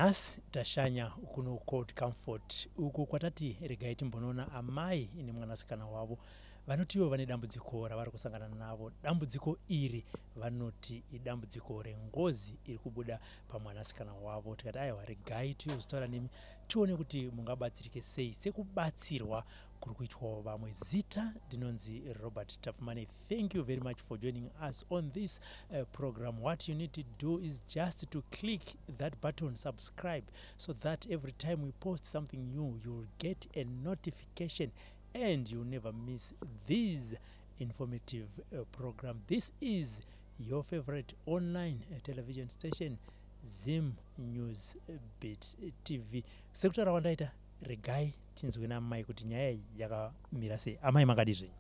Nhasi tashanya kuno Cold Comfort uko kwatati regai timbonoona amai nemwanasikana wavo vanotiwo vane dambudziko ravari kusangana navo. Dambudziko iri vanoti idambudziko rengozi iri kubuda pamwanasikana wavo. Tikati aiwa, regai tiyozotaura nemi tione kuti mungabatsirike sei sekubatsirwa kuri kuitwawo vamwe. Zita ndinonzi Robert Tafumane. Thank you very much for joining us on this program. What you need to do is just to click that button, subscribe, so that every time we post something new, you'll get a notification and you'll never miss this informative program. This is your favorite online television station, Zim News Beat TV. Sekutaura kwandaita, regai tinzwe namai kuti nyaya iyi yakamira sei. Amai, makadi zvenyu?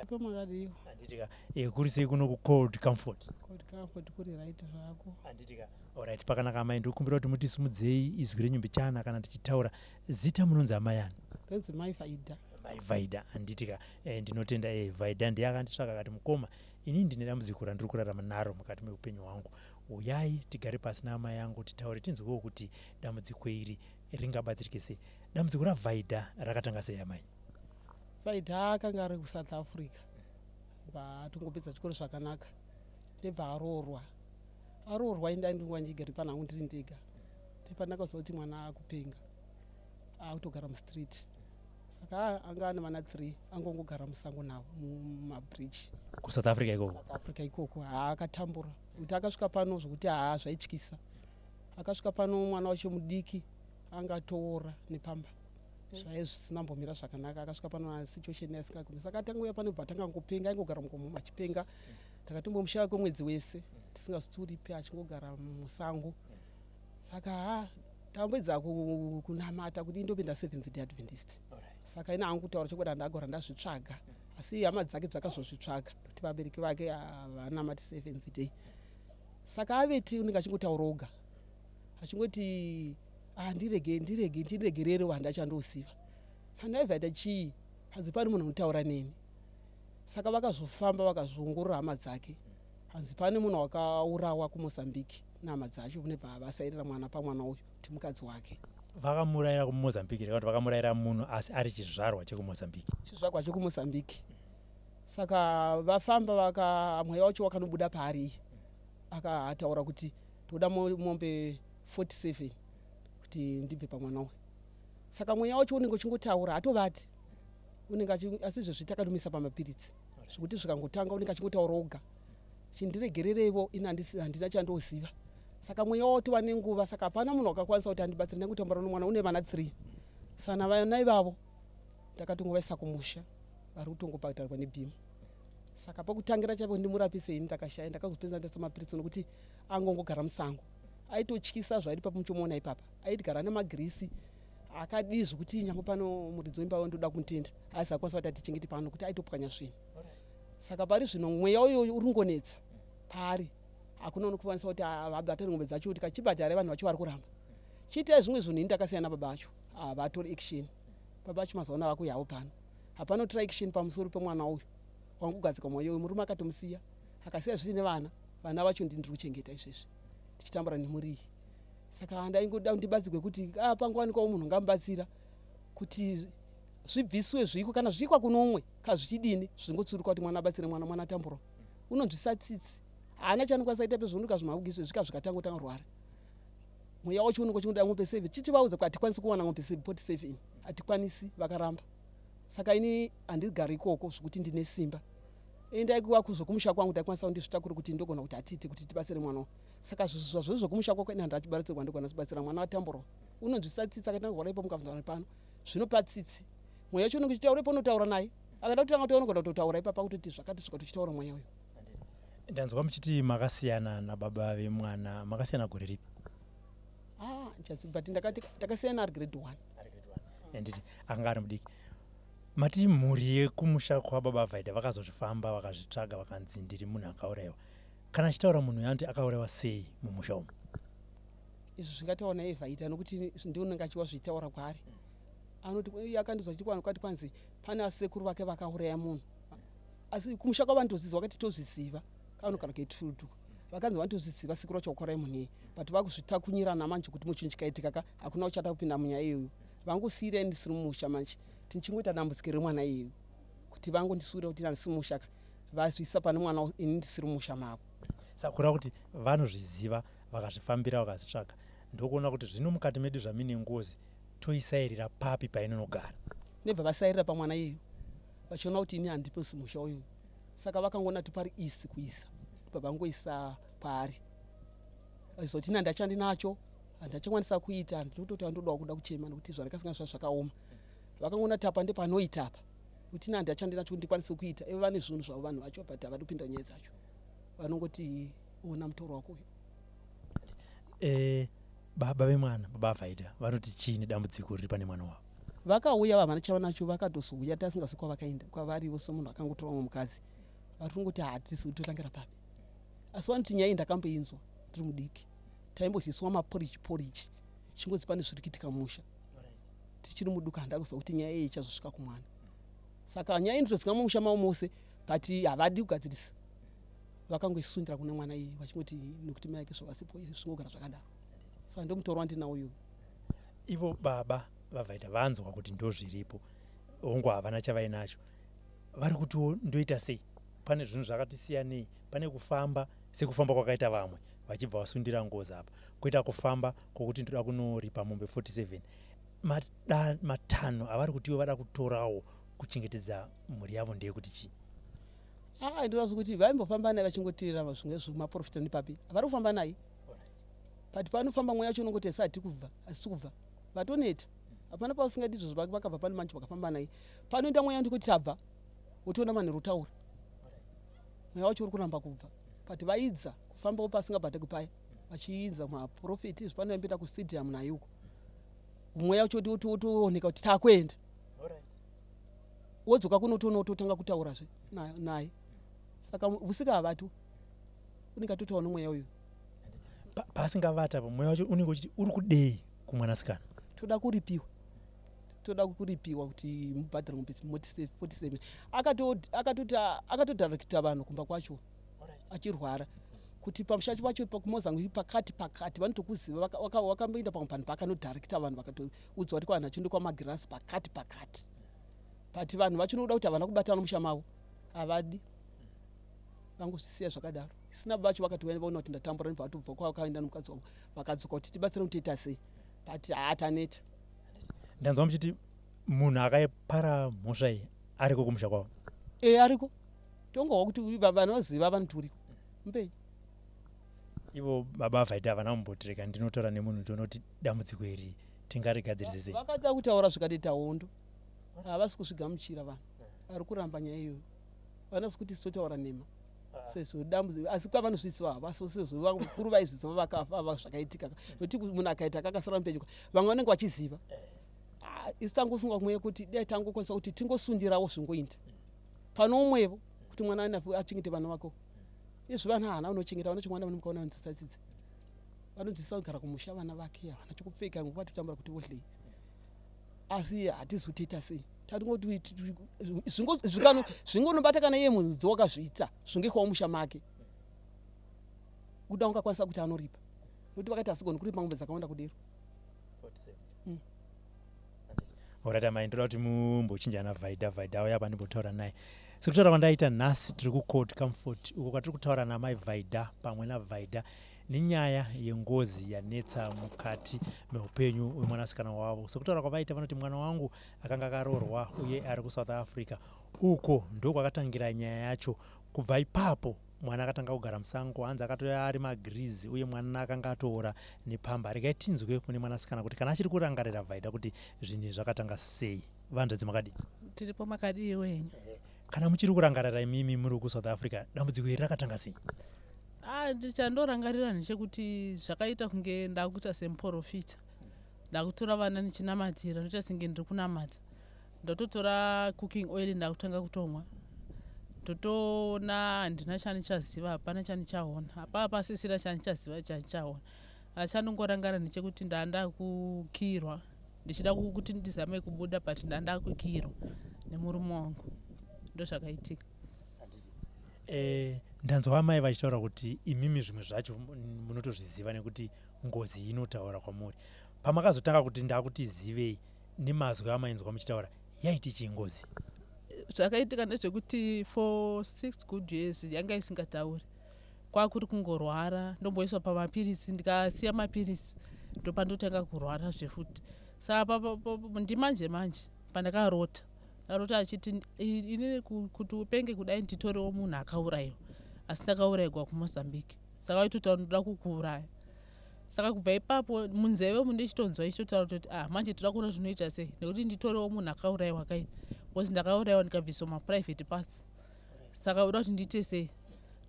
Ipo, makadiwa? Handitika. Kuri sei kuno kuCold Comfort? Cold Comfort kuri right zvako. Handitika. Alright, pakanaka amai. Ndikukumbira kuti mutisimudzei izwi renyu mbichana kana tichitaura. Zita munonzi amai ani? Ndonzi Mai Vaida. Mai Vaida, handitika. Ndinotenda. Vaida ndiye akanditsvaka akati, "Mukoma, inini ndine dambudziko randiri kurarama naro mukati meupenyu hwangu. Uyai tigare pasi naamai yangu titaure, tinzwewo kuti dambudziko iri ringabatsirike sei." Dambudziko raVhaidha rakatanga sei, amai? Vaida akanga ari kuSouth Africa, atongopedza chikoro zvakanaka, ndebva aroorwa. Aroorwa, inda ndinguva ndigere panhangu ndiri ndega, ndepandakaziva kuti mwana akupenga, akutogara mustreet. Saka anga ane vana 3, angongogara musango navo mumabridge. KuSouth Africa ikoko? South Africa ikoko. Haakatambura kuti akasvika pano zvokuti haa, zvaityisa. Akasvika pano mwana wacho mudiki angatoora nepamba, zvaive zvisina mbomira zvakanaka. Akasvika pano situation asingagumi, saka atangouya pano bva tanga ngopenga, aingogara mugomo achipenga. Takatombomushaya kwemwedzi wese tisingazoturipi, achingogara musango. Saka ha, tamboedza kunamata kuti indopinda Seventh Day Adventist. Saka ina hangu kutaura chokwadi, handagora ndazvitsvaga, asi hama dzake dzakazozvitsvaga kuti vabereki vake havanamati Seventh Day. Saka aveti unenge achingotaura oga achingoti, "Ah, ndirege, ndirege, ndiregererewo, handachandoziva." Sandaibvaita chii? Hanzi pane munhu unotaura neni. Saka vakazofamba vakazoongorora hama dzake, hanzi pane munhu wakaurawa kuMozambique nehama dzacho, kunebva vasairira mwana pamwana uyu kuti mukadzi wake. Vakamurayira kuMozambique reka kuti vakamurayira munhu asi ari chizvarwa chekuMozambique? Chizvarwa chekuMozambique. Saka vafamba vaka mweya wacho wakanobuda paari, akataura kuti toda mombe 47 kuti ndibve pamwana uyu. Saka mweya wacho unenge uchingotaura, hatovati unenge asi izvezvi takatomisa pamapiritsi zvekuti zvikangotanga unenge achingotaura oga, "Chindiregerereivo, ini handina chandoziva." Saka mweya watova nenguva. Saka hapana munhu wakakwanisa kuti andibatsire. Ndangotambura nomwana une vana 3. Sana vana ivavo ndakatongovaisa kumusha, vari kutongobhadharwa nebhimu. Saka pakutangira chaipo ndimurapise ini ndakashaya. Ndakazopedza ndaisa mapiritsi nokuti angongogara musango, aitotyisa zvairi papo. Muchomuona ipapa aitigara nemagirisi akadii zvokuti nyange pano muridzi wemba ndoda kumutenda aisi akwanisa kuti atichengete pano kuti aitopwanya zvinhu. Saka pari zvino mweya uyoyo uri kungonetsa paari. Hakuna unokwanisa kuti abhatare ngombe dzacho, kuti kachibhadhare vanhu vacho vari kuramba. Chiitai zvimwe zvinhu, ini ndakasiyana baba vacho havatori action. Baba vacho mazuva ano vakuyawo pano, hapana kutora action pamusoro pemwana uyu wangogadzika mwoyo uyu. Murume akatomusiya, akasiya zviri nevana. Vana vacho ndini ndiri kuchengeta izvezvi, tichitambura nemhuri iyi. Saka ndaingoda ndibatsirwe kuti pangowanikwawo munhu ngamubatsira kuti zvibviswe zviko, kana zviikwa kunomwe kazvichidini, zvingotsuruka kuti mwana abatsire mwana. Mwana atambura, unonzwisa tsitsi, haana chaanokwanisa kuita. Pezvinonuka zvimaugi zvika zvikatangotanga rwara, mweya wacho unenge uchingoda mombe 7. Chichivaudza kuti hatikwanisi kuwana mombe 47, hatikwanisi, vakaramba. Saka ini handigari ikoko zvokuti ndine simba. Endai kuzokumusha kwangu, ndaikwanisa kundizvitakure kuti ndogona kuti hatiite kuti tibatsire mwana. Saka zvazvo zvokumusha kwako, ini handachibatsirwa, ndogona kubatsira mwana atambura, unonzwisa tsitsi. Akatanga kurwara ipo, mukabvunzana pano zvinopa tsitsi. Mweya wacho unenge uchitaura ipo, unotaura naye akada kutanga kuti unogona kutotaura ipapa kutoti zvakati zvikatochitaura mweya uyu. Ndanzwa muchiti makasiyana nababa vemwana. Makasiyana gore ripi? Ah, but ndakati takasiyana ari grade 1. Anditi akanga ari mudiki. Mati mhuri yekumusha kwababa Vaida vakazozvifamba, vakazvitsvaga, vakanzi ndiri munhu akaurayiwa. Kana achitaura munhu yanoti akaurayiwa sei mumusha umu? Izvi zvingataura naye Vaida, nokuti ndiunenge achiwa zvitaura kwaari. Anoti iye akandizwa chiti kwati kwanzi pane asekuru vake vakauraya munhu, asi kumusha kwavo vanotozviziva, vakati tozviziva, kanogara Getrude. Vakanzi vanotozviziva sekuru vacho vakauraya munhu iyeye, but vakuzvitakunyirana manje kuti muchinhu chikaitika ka, hakuna uchada kupinda munyaya iyoyo. Vangosiyirai ndisiri mumusha manje, tichingoita dambudziko remwana iyeyo, kuti vangondisuwira kuti handisi mumusha ka, vazviisa pane mwana, ini ndisiri mumusha mavo. Saka kureva kuti vanozviziva, vakazvifambira, vakazvitsvaga, ndokuona kuti zvino mukati medu zvamine ngozi, toisairira papi painonogara? Nebva vasairira pamwana iyeyo, vachiona kuti ini handiposi musha uyoyo. Saka vakangoona kuti pari isi kuisa, bva vangoisa paari, vachizoti ini handachandi nacho, handachakwanisa kuita, ndototi andodawo kuda kuchema nekuti zvandakasangana zva zvakaoma. Vakangoona kuti apa ndepanoita apa, kuti ini handachandi nacho kuti ndikwanise kuita. Ivo vane zvinhu zvavo vanhu vacho, but havadi kupinda nyaya dzacho, vanongoti ona mutoro wako uyu. Baba vemwana, baba Vaida, vanoti chii nedambudziko riri pane mwana wavo? Vakauya, vavana chava nacho, vakatozouya tasingazi kwavakaenda, kwavarivo semunhu akangotora umwe mukadzi. Vari kungoti hatisi kuti totangira papi, asi vanoti nyaya iyi ndakamboinzwa ndiri mudiki, taimbodyiswa maporiji poriji, chingozi pane zviri kuitika musha. Tichiri muduku, handakuziva kuti nyaya iyi ichazosvika kumwana. Saka nyaya iyi ndinotoziva mumusha mavo mose, but havadi kugadzirisa, vakangoisundira kune mwana iyi, vachingoti nekuti mai ake zvavasipo, zvingogara zvakadaro. Saka ndomutoro wandinawo iyoyo. Ivo baba vaVaida vanzwa kuti ndozviripo, hongu havana chavainacho, vari kutiwo ndoita sei? Pane zvinhu zvakati siyanei, pane kufamba sekufamba kwakaita vamwe vachibva vasundira ngozi apa, kuita kufamba kwokuti ndoda kunoripa mombe 47. Matanho avari kutiwo vada kutorawo kuchengetedza mhuri yavo ndeyekuti chii? Aa, ndinoda kuti vaimbofamba naye vachingoteerera zvimwe zvomaprofita nepapi vari kufamba naye, but panofamba mweya wacho unongoti asi hati kubva, asi kubva vatoneta, hapana pausingadi izvozvo. Vakabva pano manje vakafamba naye, panoenda mweya ndikuti tabva, wotoona manheru otaura, mweya wacho uri kuramba kubva. But vaidza kufambawo pasingabhadhagwi paya, vachiinza maprofiti izvo, panoembenda kustadium naye uko, mweya wacho wotooneka kuti takuenda, wodzoka kunotoona wototanga kutaurazve naye. Saka usika havati unenge atotaura nomweya uyu. Paasingavata apo, mweya wacho unenge uchiti uri kudei kumwanasikana? Toda kuripiwa, toda kuripiwa kuti mubhadhare mombe 47. Akatoti akatodharakita vanhu kumba kwacho achirwara, kuti pamusha pacho pakumozambique pakati pakati vanotokuziva. Wakamboenda pamwe panhu paakanodarekita vanhu, vakatoudzwa kuti kwavanhu achienda kwamagirasi pakati pakati, but vanhu vacho nokuda kuti havana kubatana musha mavo, havadi, vangozvisiya zvakadaro. Isina vacho vakati vaona kuti ndatambura, nibva vatobva kwavakaenda nomukadzi wavo, vakadzoka kuti tibatsire kuti toita sei, but haa, taneta. Ndanzwa muchiti munhu akaipara mhosva iyi ariko kumusha kwavo? E, ariko, tongohwa kuti vanoziva vanoti uriko mupenyu. Ivo baba Vaida havana kumbotireka ndinotaura nemunhu tonoti dambudziko iri tingarigadzirise sei? Vakada kutaura zvikatoita hondo, havasi kuzvigamuchira. Vanhu vari kuramba nyaya iyoyo, vanasi kuti sitotaura nhema sezvo dambudziko, asi kwavanozviziva havo, asi sezvo vakuru vaizviziva vakafa ava zvakaitika, nokuti munhu akaita kakasara mupenyu, vamwe vanenge vachiziva. Ah, isi tangofunga kumwe kuti dai tangokwanisa kuti tingosundirawo zvingoinda pano umwevo, kuti mwana achengete vana vako. Izvi vana haana unochengeta vana, chimwana vanomukaona vanonzwisa tsitsi, vanonzwisa kugara kumusha, vana vake havana chokupfeka, nguva totambura kuti vodlei, asi hatizi kutoita sei, tatingoti zvingonobata kana iye munhu wakazviita zvingoikwawo musha make, kuda ungakwanisa kuti anoripa, nokuti vakati hasigoni kuripa ngombe dzakawanda kudero. Alright amai, ndoda kuti mumbochinjana Vaida. Vaida auya apa ndimbotaura naye. Sekutaura kwandaita, nhasi tiri kuCourt Comfort, uko kwatiri kutaura namai Vaida pamwe naVaida nenyaya yengozi yanetsa mukati meupenyu hwemwanasikana wavo. Sekutaura kwavaita, vanoti mwana wangu akanga akaroorwa uye ari kuSouth Africa, uko ndokwakatangira nyaya yacho. Kubva ipapo mwana akatanga kugara musango, hanzi akatouya ari magrizi, uye mwana akanga atoora nepamba. Regai tinzwe kune mwanasikana kuti kana achiri kurangarira Vaida kuti zvinhu zvakatanga sei. Vanzvadzi, makadii? Tiripo, makadii wenyu? Kana muchiri kurangarira imimi muri kuSouth Africa, dambudziko iri rakatanga sei? Ah, chandorangarira ndechekuti zvakaita kunge ndakuita semuprofita, ndakutora vana ndichinamatira, ndoita senge ndiri kunamata, ndototora cooking oil, ndakutanga kutomwa, ndotoona handina chandichaziva, hapana chandichaona, hapaa pasisina chandichaziva, chandichaona. Asi chandongorangara ndechekuti ndandakukirwa ndichida kuti ndizame kubuda, but ndandakukirwa nemurume wangu, ndozvakaitika. Ndanzwa amai vachitaura kuti imimi zvimwe zvacho munotozviziva nekuti ngozi inotaura kwamuri. Pamakazotanga kuti ndakuti zivei nemazwi amainzwa muchitaura, yaiti chii ngozi? Zvakaitika ndezvekuti for 6 good years yanga isingatauri, kwakuri kungorwara. Ndomboiswa pamapiritsi, ndikasiya mapiritsi ndopandotanga kurwara zvefuti. Saka ndimanje manje pandakarota, ndarota achiti inini kuti upenge kudai nditorewo munhu akaurayiwa, asi ndakaurayigwa kuMozambique. Saka vaitotaura ndoda kukuuraya. Saka kubva ipapo munzeve mundichitonzwa ichitotaura kutoti, ah, manje toda kuona zvinoita sei nekuti nditorewo munhu akaurayiwa kai, because ndakaurayiwa ndikabviswa maprivate parts. Saka uda kuti ndiite sei?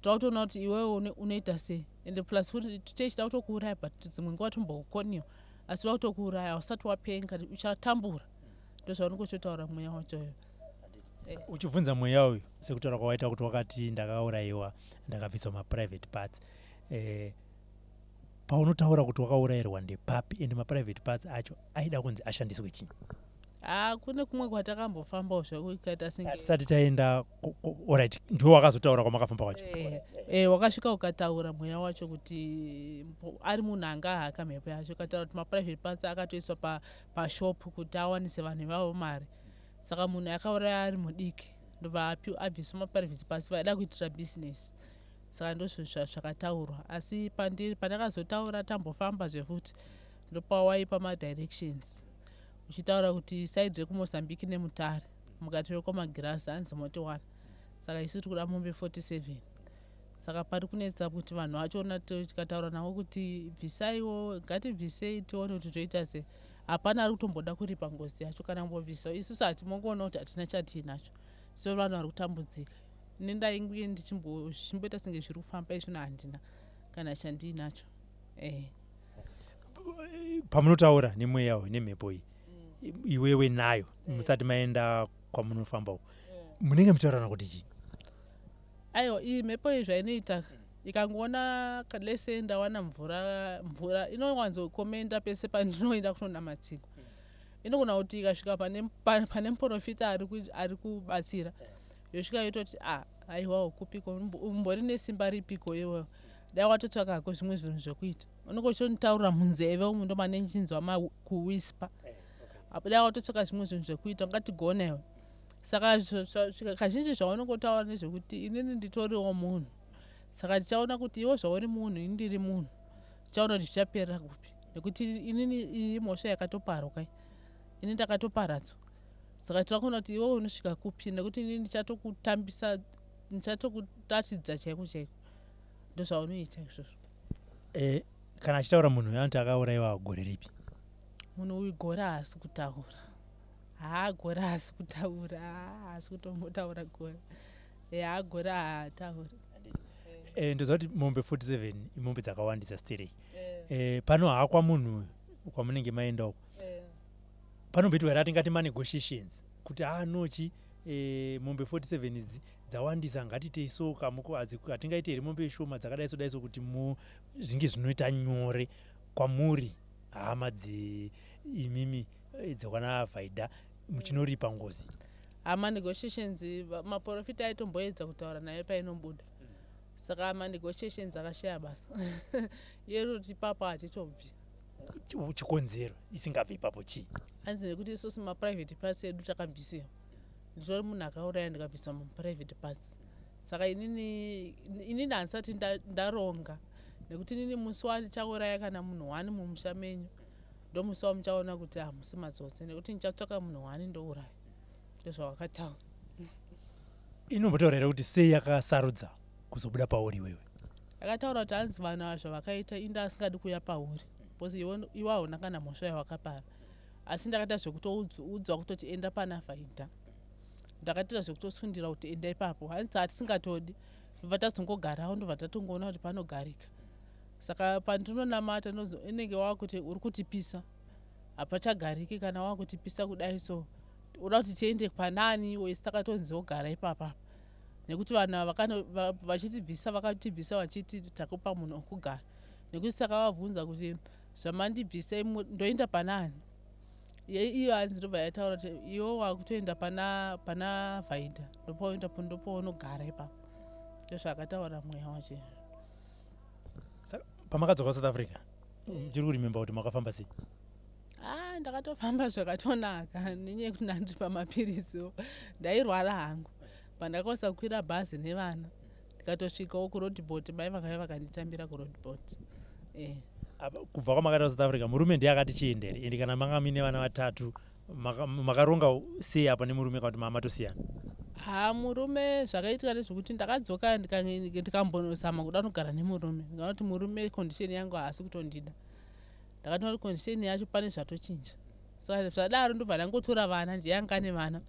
Toda kutoona kuti iwewe unoita sei. And plus futi tichida kutokuuraya, but dzimwe nguva tombokoniwa, asi toda kutokuuraya hausati wapenga, uchatambura. Ndozvaunenge uchitotaura mweya wachoyo. Uchibvunza mweya uyu, sekutaura kwawaita kuti wakati ndakaurayiwa, ndakabviswa maprivate parts, paunotaura kuti wakaurayirwa ndepapi, ende maprivate parts acho aida kunzi ashandiswe chii? Ha, kune kumwe kwatakambofambawo zvako ikaita senge Tisati taenda, alright, ndiwo wakazotaura kwamakafamba kwacho? Wakasvika ukataura mweya wacho kuti ari munhu anga ahaka mhepo yacho, ukataura kuti maprivate parts akatoiswa pashop kuti awanise vanhu ivavo mari. Saka munhu akauraya ari mudiki, ndobva abviswa maprivate parts, vaida kuitira business. Saka ndozvo zvakataurwa. Asi pandiri pandakazotaura tambofamba zvefuti, ndopawaipa madirections uchitaura kuti side rekuMozambique neMutare, mukati vekwamagirazi, hanzi motiwana. Saka isu tiri kuda mombe 47. Saka pari kunetsa kuti vanhu vachona tikataura navo kuti bvisaiwo, ngatibvisei tione kuti toita sei, hapana ari kutomboda kuripa ngozi yacho kana kumbobvisa. Isusu hatimongoona kuti hatina chatiinacho, so vanhu vari kutambudzika. Ini ndainge ndichimboita senge zviri kufamba izvino, handina kana chandiinacho. Pamunotaura nemweya uyu, nemhepo iyi, iwewe nayo, musati maenda kwamunofamba uku, munenge muchitaurana kuti chii? Aiwa, iyi mhepo iyi zvainoita, ikangoona lese ndawana mvura, mvura inowanzokomenda pese pandinoenda kunonamatsiko. Inogona kuti ikasvika pane muprofita ari kubatsira, yosvika yototi, a, aiwawo, kupiko umbori nesimba ripiko iwewe? Dai watotsvakako zvimwe zvinhu zvokuita. Unenge uchionitaurira munzeve umu, ndomane ndichinzwa kuwhisper, dai watotsvaka zvimwe zvinhu zvekuita, ungatigona iwe. Saka kazhinji zvaunongotaura nezvekuti inini nditoriwo munhu, saka tichaona kuti iwe zvauri munhu, ini ndiri munhu, tichaona kuti zvichaperera kupi, nekuti inini iyi mhosva yakatoparwa kai, ini ndakatoparadzwa. Saka tira kuona kuti iwe unosvika kupi, nekuti inini ndichatokutambisa, ndichatokuratidza chaiko chaiko. Ndozvaunoita izvozvo. Kana achitaura munhu uyu, anoti akaurayiwa gore ripi? Munhu uyu gore haasi kutaura. Haa, gore haasi kutaura, haasi kutombotaura gore. Haa, gore haatauri. Ndoziva kuti mombe 47 imombe dzakawandisa sterei. Pano hakwa munhu uyu kwamunenge maenda uko, panomboitwa here atingati manegotiations kuti a nochi mombe 47 idzi dzawandisa, ngatitei so kamuko, hatingaiti here mombe shoma dzakadai so dai so, kuti zvinge zvinoita nyore kwamuri hama dzeimimi dzekwana Vhaidha muchinoripa ngozi? Manegotiations, maprofita aitomboedza kutaura naye painobuda. Saka manegotiations akashaya basa, yeroti ipapo hatitobvi. Chikonzero isingabvi ipapo chii? Hanzi nekuti isusu maprivate parts edu takabvisiwa. Nditori munhu akauraya, ndikabviswa muprivate parts. Saka inini handisati ndaronga, nekuti inini musi wandichauraya kana munhu wani mumusha menyu, ndomusi wamuchaona kuti hamusi matsotsi, nekuti ndichatsvaka munhu wani ndouraya. Ndozvawakataura. Inombotaura here kuti sei yakasarudza kuzobuda pauri iwewe? Akataura kuti hanzi vanhu ava zvavakaita, inde asingadi kuuya pauri because iwe hauna kana mhosva yawakapara. Asi ndakaita zvekutoudzwa kutoti enda pana Vhaidha. Ndakatoita zvekutosundira kuti enda ipapo. Hanzi hatisingatodi, ndobva tazongogarawo, ndobva tatongoona kuti panogarika. Saka pandinonamata inenge wakuti uri kutipisa, hapachagariki kana wakutipisa kudai, so uda kuti tiende panani iwe? Isi takatonzi wogara ipapapa nekuti vanhu ava vachitibvisa, vakatibvisa vachiti takupa munhu wokugara, nekuti takavabvunza kuti zvamandibvisa ndoenda panani? Iyo hanzi ndobva yataura kuti iwe wakutoenda pana Vhaidha, ndopaunogara ipapo. Ndozvakataura mweya wacho. Saka pamakadzoka South Africa, ndiri kuremember kuti makafamba sei? Ah, ndakatofamba zvakatonaka, nenyaya yekuti ndandiri pamapiritsiwo. Ndairwara hangu, pandakakwanisa kukwira bhazi nevana, ndikatosvikawo kuRoodepoort. Mai vakauya vakanditambira kuRoodepoort. Apa, kubva kwamakaita South Africa, murume ndiye akati chiendere, ende kana manga muine vana vatatu, makaronga sei apa nemurume, kana kuti mamatosiyana? Ha, murume, zvakaitika ndezvekuti ndakadzoka, ndikambozama kuda kunogara nemurume. Ndikaona kuti murume, condition yangu haasi kutondida. Ndakatoona kuti condition yacho pane zvatochinja. Saka zvadaro, ndobva ndangotora vana. Ndiye anga nevana.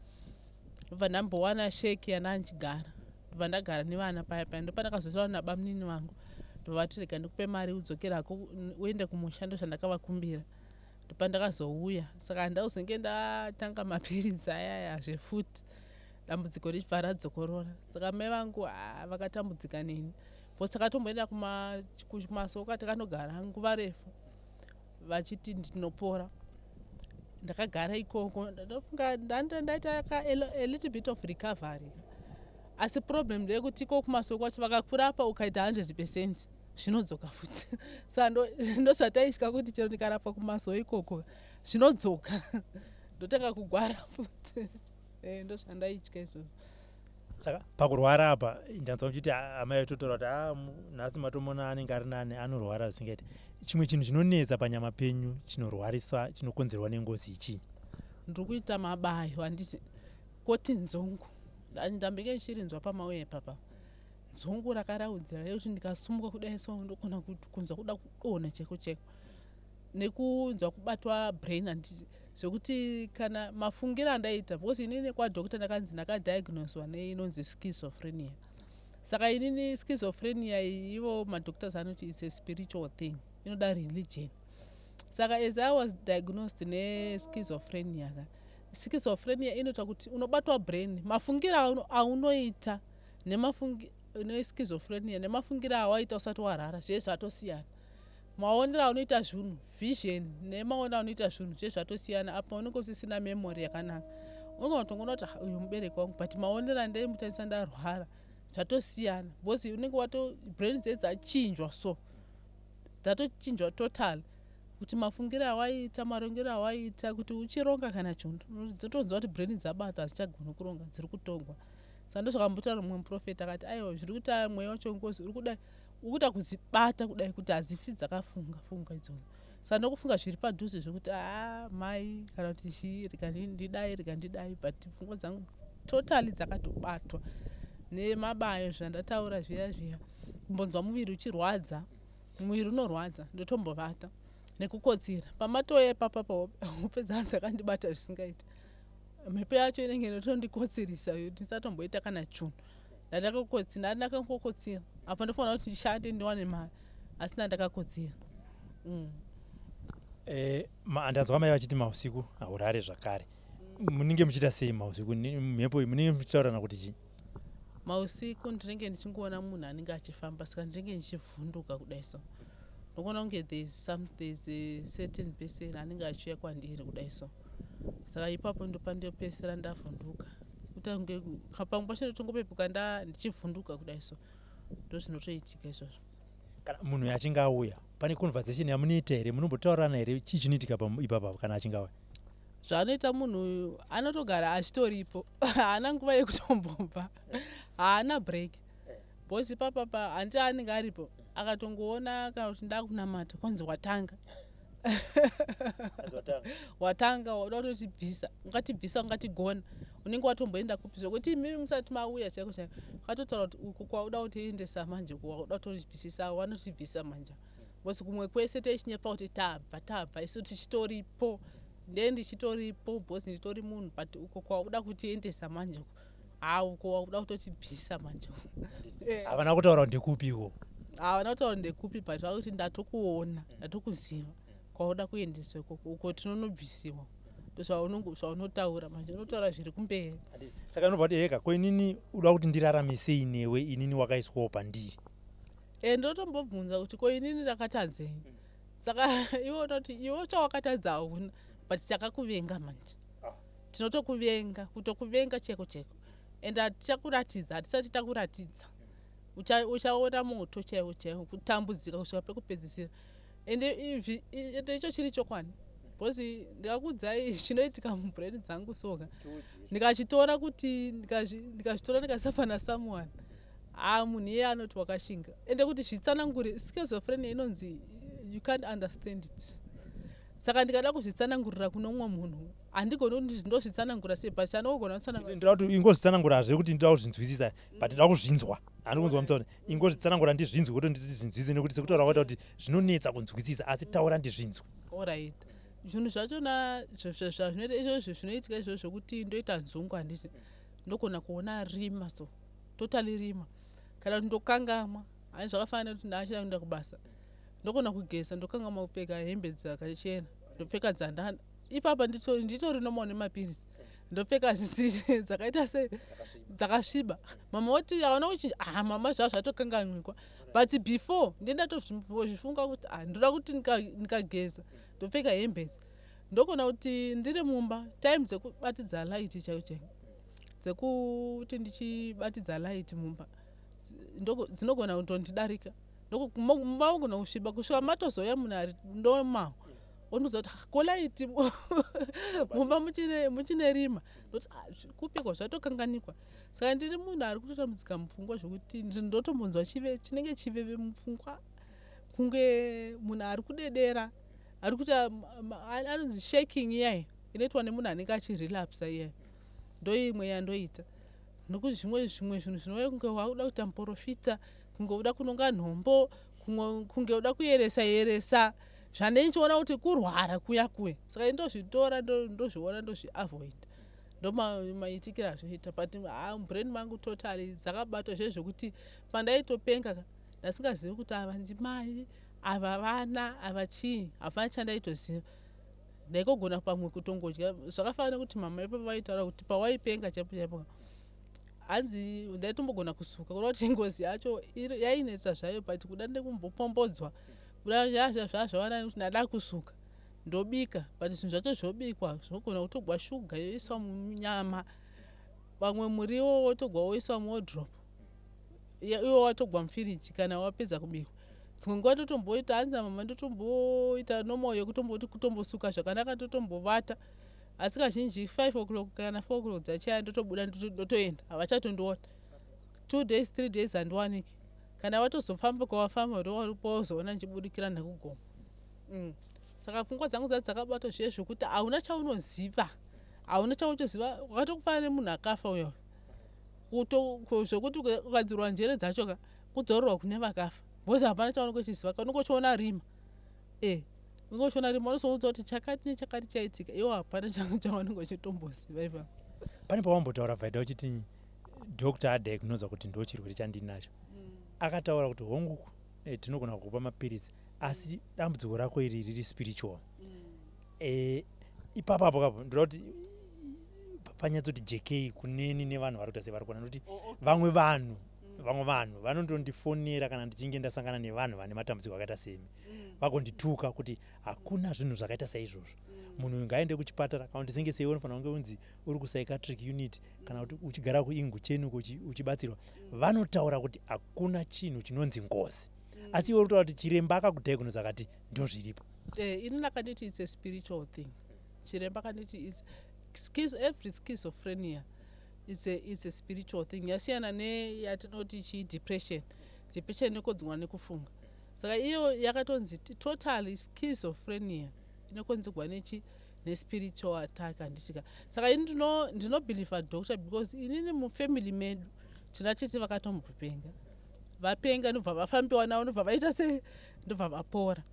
Ndobva ndambowana shack yandanchigara, ndobva ndagara nevana paya paya. Ndopandakazotaura nabamunini vangu, ndobva vati, "Rega ndikupe mari, udzokerako uende kumusha." Ndo zvandakavakumbira, ndopandakazouya. Saka handakuzonge ndatanga mapiritsi ayaya zvefuti, dambudziko richibva radzokorora. Saka mai vangu, ah, vakatambudzika neni, because takatomboenda kumasoka, takanogara nguva refu vachiti ndinopora. Ndakagara ikoko, ndofunga ndaita a little bit of recovery, asi problem ndeyekuti iko kumasoko kwacho vakakurapa ukaita 100%, zvinodzoka futi. Saka ndozvataitya kuti chero ndikarapwa kumaso ikoko, zvinodzoka, ndotanga kugwara futi. Ndozvandaitya izvozvo. Saka pakurwara apa, ndanzwa muchiti amai vaitotaura kuti a nhasi matomona anenge ari nani, anorwara zvisingaiti. Chimwe chinhu chinonetsa panyama penyu, chinorwarisa, chinokonzerwa nengozi ichii? Ndiri kuita mabayo, handiti? Koti nzungu, ndambenge ndichirinzwa pamauya papa, nzungu rakaraudzira rekuti ndikasumuka kudai so, ndogona kunzwa kuda kudonha cheko cheko, nekunzwa kubatwa brain, handiti? Zvekuti kana mafungiro andaita, because inini kwadoctor ndakanzi ndakadiagnoswa neinonzi schizophrenia. Saka inini schizophrenia iyi, ivo madoctors anoti it's a spiritual thing, inoda religion. Saka as I was diagnosed neschizophrenia ka, schizophrenia inoita kuti unobatwa brain, mafungiro aunoita neschizophrenia nemafungiro awaita usati warara, zvee zvatosiyana. Maonero aunoita zvinhu, vision, nemaonero aunoita zvinhu, zve zvatosiyana. Apa unenge usisina memory yakanaka. Unogona kutongoona kuti, "Ah, uyu mubereki wangu," but maonero andaimutarisa ndarwara zvatosiyana, because unenge wato brain dze dzachinjwa, so dzatochinjwa total, kuti mafungiro awaita, marongero awaita, kuti uchironga kana chinhu, dzotonzwa kuti brain dzabata, hadzichagoni kuronga, dziri kutongwa. Saka ndozvakambotaura mumwe muprofeti, akati, "Aiwa, zviri kuita mweya wacho ngozi uri kudai, uri kuita kudzibata kudai kuti hadzifi dzakafunga funga idzodzo." Saka ndokufunga zviri padhuze zvekuti, aa, mai kana kuti chii, rega ndidai, rega ndidai, but pfungwa dzangu totally dzakatobatwa nemabayo, zvandataura zviya zviya, kumbonzwa muviri uchirwadza, muviri unorwadza, ndotombovata, nekukotsira pamatoya ipapa. Hope dzanga dzakandibata zvisingaiti. Mhepo yacho inenge inotondikotsirisa, ndisatomboita kana chunhu. Ndandakakotsira, ndandakangokotsira apa, ndofanira kuti ndishande ndiwane mari, asi ndandakakotsira. Ndanzwa mai vachiti mausiku haurare zvakare. Munenge muchiita sei mausiku? Mhepo iyi munenge muchitaurana kuti chii? Mausiku ndinenge ndichingoona munhu anenge achifamba, saka ndinenge ndichivhunduka kudai so. Ndokuona kunge there is a certain person anenge achiuya kwandiri kudai so. Saka ipapo ndopandopedzisira ndavhunduka, kuita kunge pamwe pacho ndotongopepuka ndichivhunduka kudai so. Ndo zvinotoitika izvozvo. Kana munhu achinge auya, pane conversation yamunoita here? Munombotaurana here? Chii chinoitika ipapa kana achinge auya? Zvaanoita munhu uyu, anotogara achitoripo, haana nguva yekutombobva, haana break, because ipapapa handi anenge aripo. Akatongoona kana kuti ndakunamata, kwanzi, "Watanga, watanga, wauda kutotibvisa, ungatibvisa, ungatigona, unenge watomboenda kupi?" Zvokuti imimi musati mauya chaiko chaiko, akatotaura kuti uku kwauda kutiendesa manje, uku wakuda kutotibvisisa, wanotibvisa manje, because kumwe kwese teichinyepa kuti tabva, tabva, isu tichitoripo, ndee ndichitoripo, because nditori munhu, but uko kwauda kutiendesa manje uku, ha, uko wakuda kutotibvisa manje uku. Havana kutaura kuti ndekupi iko? Havana kutaura ndekupi, but vakuti, "Ndatokuona, ndatokuziva kwauda kuendeswa ikoko, uko tinonobvisiwa." Ndozvaunotaura manje, unotaura zviri kumberi. Saka inobva kuti, "Eka, ko inini uda kuti ndirarame sei newe, inini wakaiswawo pandiri?" Ndotombobvunza kuti, "Ko inini ndakatadzei?" Saka iwe unoti, "Iwe chawakatadza hauna, but takakuvenga manje." Ah. Tinotokuvenga, kutokuvenga cheko cheko, and hatichakuratidza, hatisati takuratidza. Uchaona moto chaiwo chaiwo, kutambudzika kusvika pekupedzisira. Ende ende icho chiri chokwadi, because ndikakuudzai chinoitika mubrain dzangu soka, ndikachitora kuti ndikazvitora ndikaisa pana someone, ha, munhu iyeye anoti wakashinga. Ende kuti zvitsanangure, schizophrenia inonzi you can't understand it. Saka ndikada kuzvitsanangurira kuno mumwe munhu, handigoni kuti ndozvitsanangura sei, but chandogona kutsanangura Ndoda kuti ingozvitsanangurazve, kuti ndoda kuzvinzwisisa, but ndoda kuzvinzwa. Handi kunzwa mutauri, ingozvitsanangura ndizvinzwe, kuti ndizvinzwisise, nekuti sekutaura kwaita kuti zvinonetsa kunzwisisa, asi taura ndizvinzwe. Alright, zvinhu zvachona zvazvinoita izvozvo, zvinoitika izvozvo zvokuti ndoita nzungu, handiti? Ndogona kuona rima, so totally rima, kana kuti ndokangamwa. Hani zvakafanana nekuti ndaachida kuenda kubasa, ndogona kugeza, ndokangamwa kupfeka hembe dzakachena, ndopfeka dzandana ipapa. Nditori normal nemapiritsi, ndopfeka dzakaita sei, dzakasviba. Mama oti hauna kuchinja. Ah, mama, zvava zvatokanganwikwa, but before ndendatozvifunga kuti ah, ndoda kuti ndikageza ndopfeka hembe idzi. Ndogona kuti ndiri mumba, time dzekubatidza light chaiyo chaiyo, dzekuti ndichibatidza light mumba dzinogona kutondidarika. Mumba mugona kusviba kusvika matozouya munhu ari normal ondiudza kuti, "Ah, ko light mumba muchine rima." Ndoti, "Ah, kupikwa zvatokanganikwa." Saka ndiri munhu ari kutotambudzika mupfungwa, zvokuti ndotombonzwa chinenge chiveve mupfungwa, kunge munhu ari kudedera, ari kuita anonzi shaking iyai inoitwa nemunhu anenge achirelapsa iyai. Ndoimwe yandoita, nokuti zvimwe zvinhu zvinouya kunge wakuda kuita muprofita, kunge uda kunonga nhombo, kunge uda kuyeresa yeresa, zvandei ndichiona kuti kurwara kuya kuya. Saka indozvitora, ndozviona, ndozviavoida. Ndomaitikiro azvoita, but ha, mubrain mangu totally dzakabatwa zvezvo zvekuti pandaitopenga ka, ndasingazivi kuti ava ndimai, ava vana, ava chii, hapana chandaitoziva. Ndaikogona pamwe kutongodya. Zvakafanana nekuti mama ipapo vaitaura kuti pawaipenga chaipo chaipo, hanzi ndaitombogona kusuka, kureva kuti ngozi yacho yainetsa zvayo, but kuda ndekumbopombodzwa kuda zvazvawana nekuti ndada kusuka, ndobika, but zvinhu zvacho zvobikwa zvinogona kutogwa shuga yoiswa munyama, pamwe muriwo wotogwa woiswa muwardrobe, iwo watogwa mufiriji kana wapedza kubikwa. Dzimwe nguva totomboita, hanzi mama, ndotomboita normal yekutomboti kutombosuka zvakanaka, totombovata, asi kazhinji 5 o'clock kana 4 o'clock dzachaya, ndotobuda, ndotoenda, havachatondiona. 2 days, 3 days handiwaniki. Kana vatozofamba kwavafamba, ndopozoona ndichibudikira nekugoma. Saka pfungwa dzangu dzati dzakabatwa zviye zvokuti hauna chaunoziva, hauna chaunotoziva, wakatokufanana nemunhu akafa uyo, zvokuti ukadzirwa njere dzacho ka, kudzorerwa kune vakafa, because hapana chaunenge uchiziva. Unenge uchiona rima, unenge uchiona rima, unozoudza kuti chakati nechakati chaitika, iwo hapana chaunenge uchitomboziva ipapo. Pane pawambotaura, Vaida, uchiti doctor adiagnosa kuti ndo chirwere chandinacho. Akataura kuti hongu, tinogona kukupa mapiritsi, asi dambudziko rako iri riri spiritual. Ipapapo kapo ndoda kuti panyatsoti jekei kuneni nevanhu vari kuita sevari kuona, nokuti vamwe vanhu vanondondifonera kana ndichinge ndasangana nevanhu vane matambudziko akaita semi, vagondituka kuti hakuna zvinhu zvakaita saizvozvo, munhu uyu ngaaende kuchipatara, kana kuti senge sei unofanira kunge unzi uri kupsychiatric unit, kana kuti uchigara kuIngutsheni uko uchibatsirwa. Vanotaura kuti hakuna chinhu chinonzi ngozi, asi iwe uri kutaura kuti chiremba akakudiagnosa akati ndo zviripo. Ini ndakanditi it's a spiritual thing. Chiremba akanditi every schizophrenia it's a spiritual thing. Yasiyana neyatinoti chi depression. Depression inokonzerwa nekufunga, saka iyo yakatonzi totally schizophrenia inokonzerwa nechi nespiritual attack, handitika? Saka ini ndinobelieva doctor, because inini mufamily medu tina tete vakatombopenga, vapenga, ndobva vafambiwa navo, ndobva vaita sei, ndobva vapora.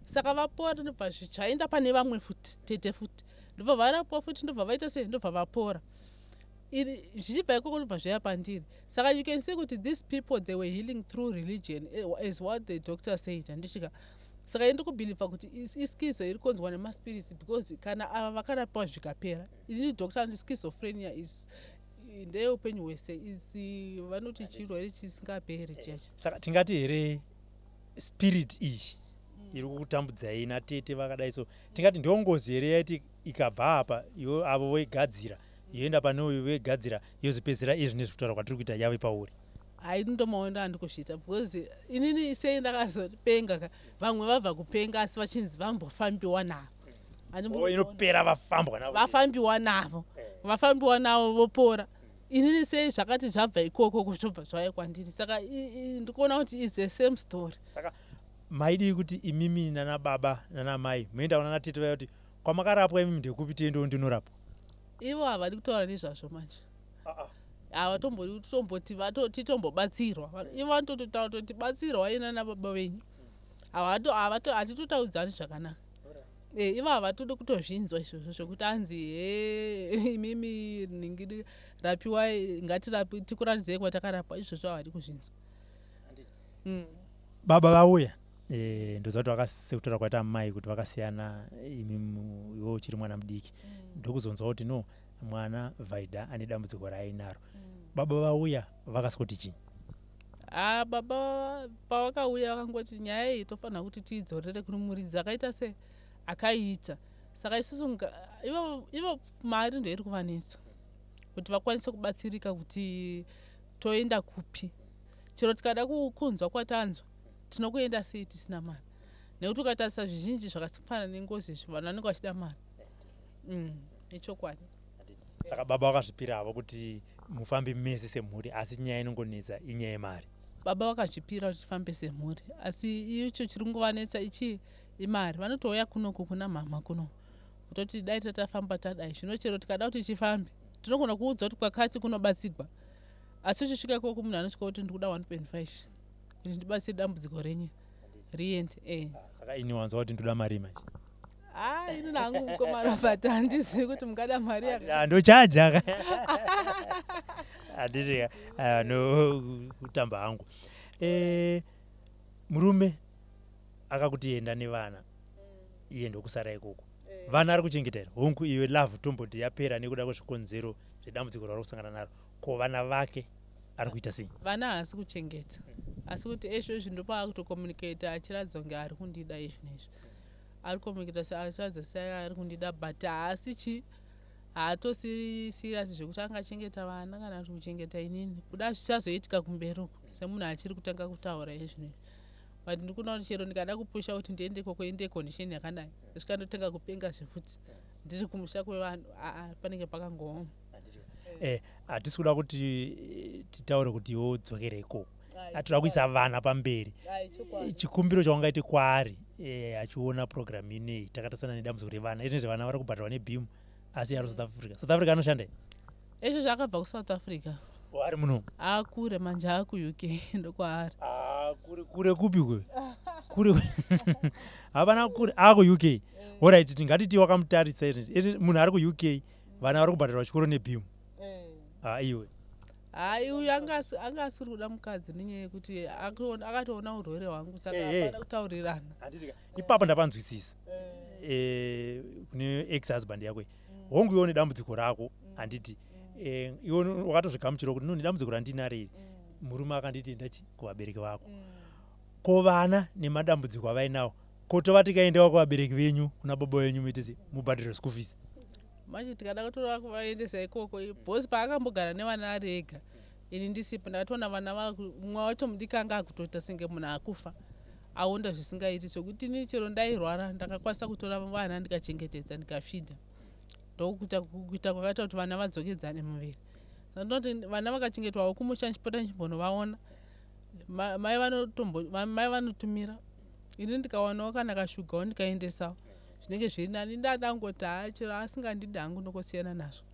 Saka vapora, ndobva zvaenda pane vamwe futi, tete futi, ndobva varapwa futi, ndobva vaita sei, ndobva vapora. Zvichibva ikoko, ndobva zvauya pandiri. Saka you can see kuti these people, they were healing through religion, as what the doctor said, handisvika? Saka ini ndikubelieva kuti ischizo iri konzwa nemaspirits, because kana ava vakarapiwa zvikapera, ini doctor andi schizophrenia is ndeyeupenyu hwese, isi vanoti chirwere chisingaperi chiyachi. Saka tingati here spirit iyi iri kukutambudzai natete vakadai, so tingati ndiyo ngozi here yaiti ikabva apa, iwo avo voigadzira, yoenda pane uyu voigadzira, yozopedzisira izvi nezvekutaura kwatiri kuita yave pauri? Hai, ndomaonero andikuzviita, because inini sei ndakazopenga ka, vamwe vabva kupenga asi vachinzi vambofambiwa navo. Oh, inopera vafambwa navo. Vafambiwa navo, vafambiwa navo vopora. Inini sei zvakati zvabva ikoko kuzvobva zvauya kwandiri? Saka ndikuona kuti is the same story. Saka maidii kuti imimi nana baba nana mai muenda kunana tete vaya kuti kwamakarapwa imimi ndekupi, tiendewo ndinorapwa? Ivo havadi kutaura nezvazvo manje. Havatombodi tomboti titombobatsirwa. Ivo vanotototaura toti batsirwa ina baba venyu. Hatitotaudzani zvakanaka. Ivo havatodi kutozvinzwa izvozvo zvokuti anzi he, imimi ningiri rapiwai, ngatirapi, tikuratidzei kwatakarapwa. Izvozvo havadi kuzvinzwa. Baba vauya, ndoziva kuti sekutaura kwaita mai kuti vakasiyana imi iwe uchiri mwana mudiki, ndokuzonzwa kuti no, mwana Vaida ane dambudziko raainaro. Baba vauya vakasikuti chii? Ah, baba pavakauya vakangoti nyaya iyi tofanira kuti tiidzorere kune muridzi akaita se akaiita. Saka isusu ivo mari ndoiri kuvanetsa kuti vakwanise kubatsirika, kuti toenda kupi. Chero tikada kunzwa kwatanzwa, tinokuenda sei tisina mari? Nekuti ukatarisa zvizhinji zvakafanana nengozi izvi, vanhu vanenge vachida mari. Ichokwadi. Saka baba vakazvipira havo kuti mufambe mese semhuri, asi nyaya inongonetsa inyaya yemari. Baba vakazvipira kuti tifambe semhuri, asi icho chiri kungovanetsa ichi imari. Vanotouya kunoku kuna mhama kuno kutoti dai tatafamba tadai. Zvino chero tikada kuti chifambe, tinogona kuudza kuti kwakati kunobatsigwa, asi uchisvika ikoko munhu anosvika kuti ndikuda 1.5 kuti ndibatsire dambudziko renyu riende. Saka ini wanzwa kuti ndoda mari manje. Ha, ini nangu mukoma Robert handizivi kuti mungada mari yaka Ndochaja, handiti? No, kutamba hangu. Murume akakuti enda nevana, iye ndokusara ikoko. Vana ari kuchengeta here? Hongu, iwe love tomboti yapera nekuda kwezvikonzero zvedambudziko rauri kusangana naro. Ko vana vake ari kuita sei? Vana haasi kuchengeta, asi kuti ezvozvi ndopaakutokommunicata achiratidza kunge ari kundida. Izvi neizvi ari kucommunicata achiratidza sei ari kundida, but haasi chi haatosiri serious zvekuti angachengeta vana kana kuti kuchengeta inini. Kuda zvichazoitika kumberi uku semunhu achiri kutanga kutaura izvinezvi, but ndikuona kuti chero ndikada kupusha kuti ndiende ikoko, inde condition yakadai, ndosvika ndotenga kupenga zvefuti ndiri kumusha kwevanhu. Aa, panenge pakangooma. Hatisi kuda kuti titaure kuti iwe udzokere ikoko. Toda kuisa vana pamberi. Chikumbiro chaungaite kwaari achiona program ineyi, takatasana nedambudziko revana ine zvevana vari kubhadharwa neBEAM, asi ari South Africa. South Africa anoshanda? Izvo zvakabva kuSouth Africa. O, ari munomu? Akure manje, akuUK ndokwaari. Ah, kure kure kupi? Kwe kure hapana kure, akuUK. Alright, tingatiti wakamutarisa izvi izvi, munhu ari kuUK, vana vari kubhadharwa chikoro neBEAM. Ah, iwe. Hai, uyu anga asiri kuda mukadzi nenyaya yekuti akatoona urwere hwangu, saka hapana kutaurirana. Handiti ipapo ndapanzwisisa. Kune ex husband yako iyi, hongu, iwe une dambudziko rako, handiti? Iwe wakatozvigamuchirawo kuti no, nedambudziko randinaro iri, murume akanditi ndachi kuvabereki vako. Ko vana nemadambudziko avainawo, ko tova tikaendewa kuvabereki venyu, kuna baba venyu, muite sei, mubhadhare school fees? Manje tikada kutora kuvaendesa ikoko, bhosi paakambogara nevana ari ega, ini ndisipo, ndakatoona vana mumwe wacho mudiki anga akutoita senge munhu akufa, aonda zvisingaiti, zvokuti ini chero ndairwara ndakakwanisa kutora vana ndikachengetedza, ndikafidha. Ndokuita kuita kwakaita kuti vana vadzokedzane muviri. Saka ndinoti vana vakachengetwawo kumusha, ndichipota ndichimbonovaona, mai vanotumira ini, ndikawanawo kana kashugawo ndikaendesawo, zvinenge zviri nani. Ndadangoti haa, chero asingandidi hangu, ndokosiyana nazvo.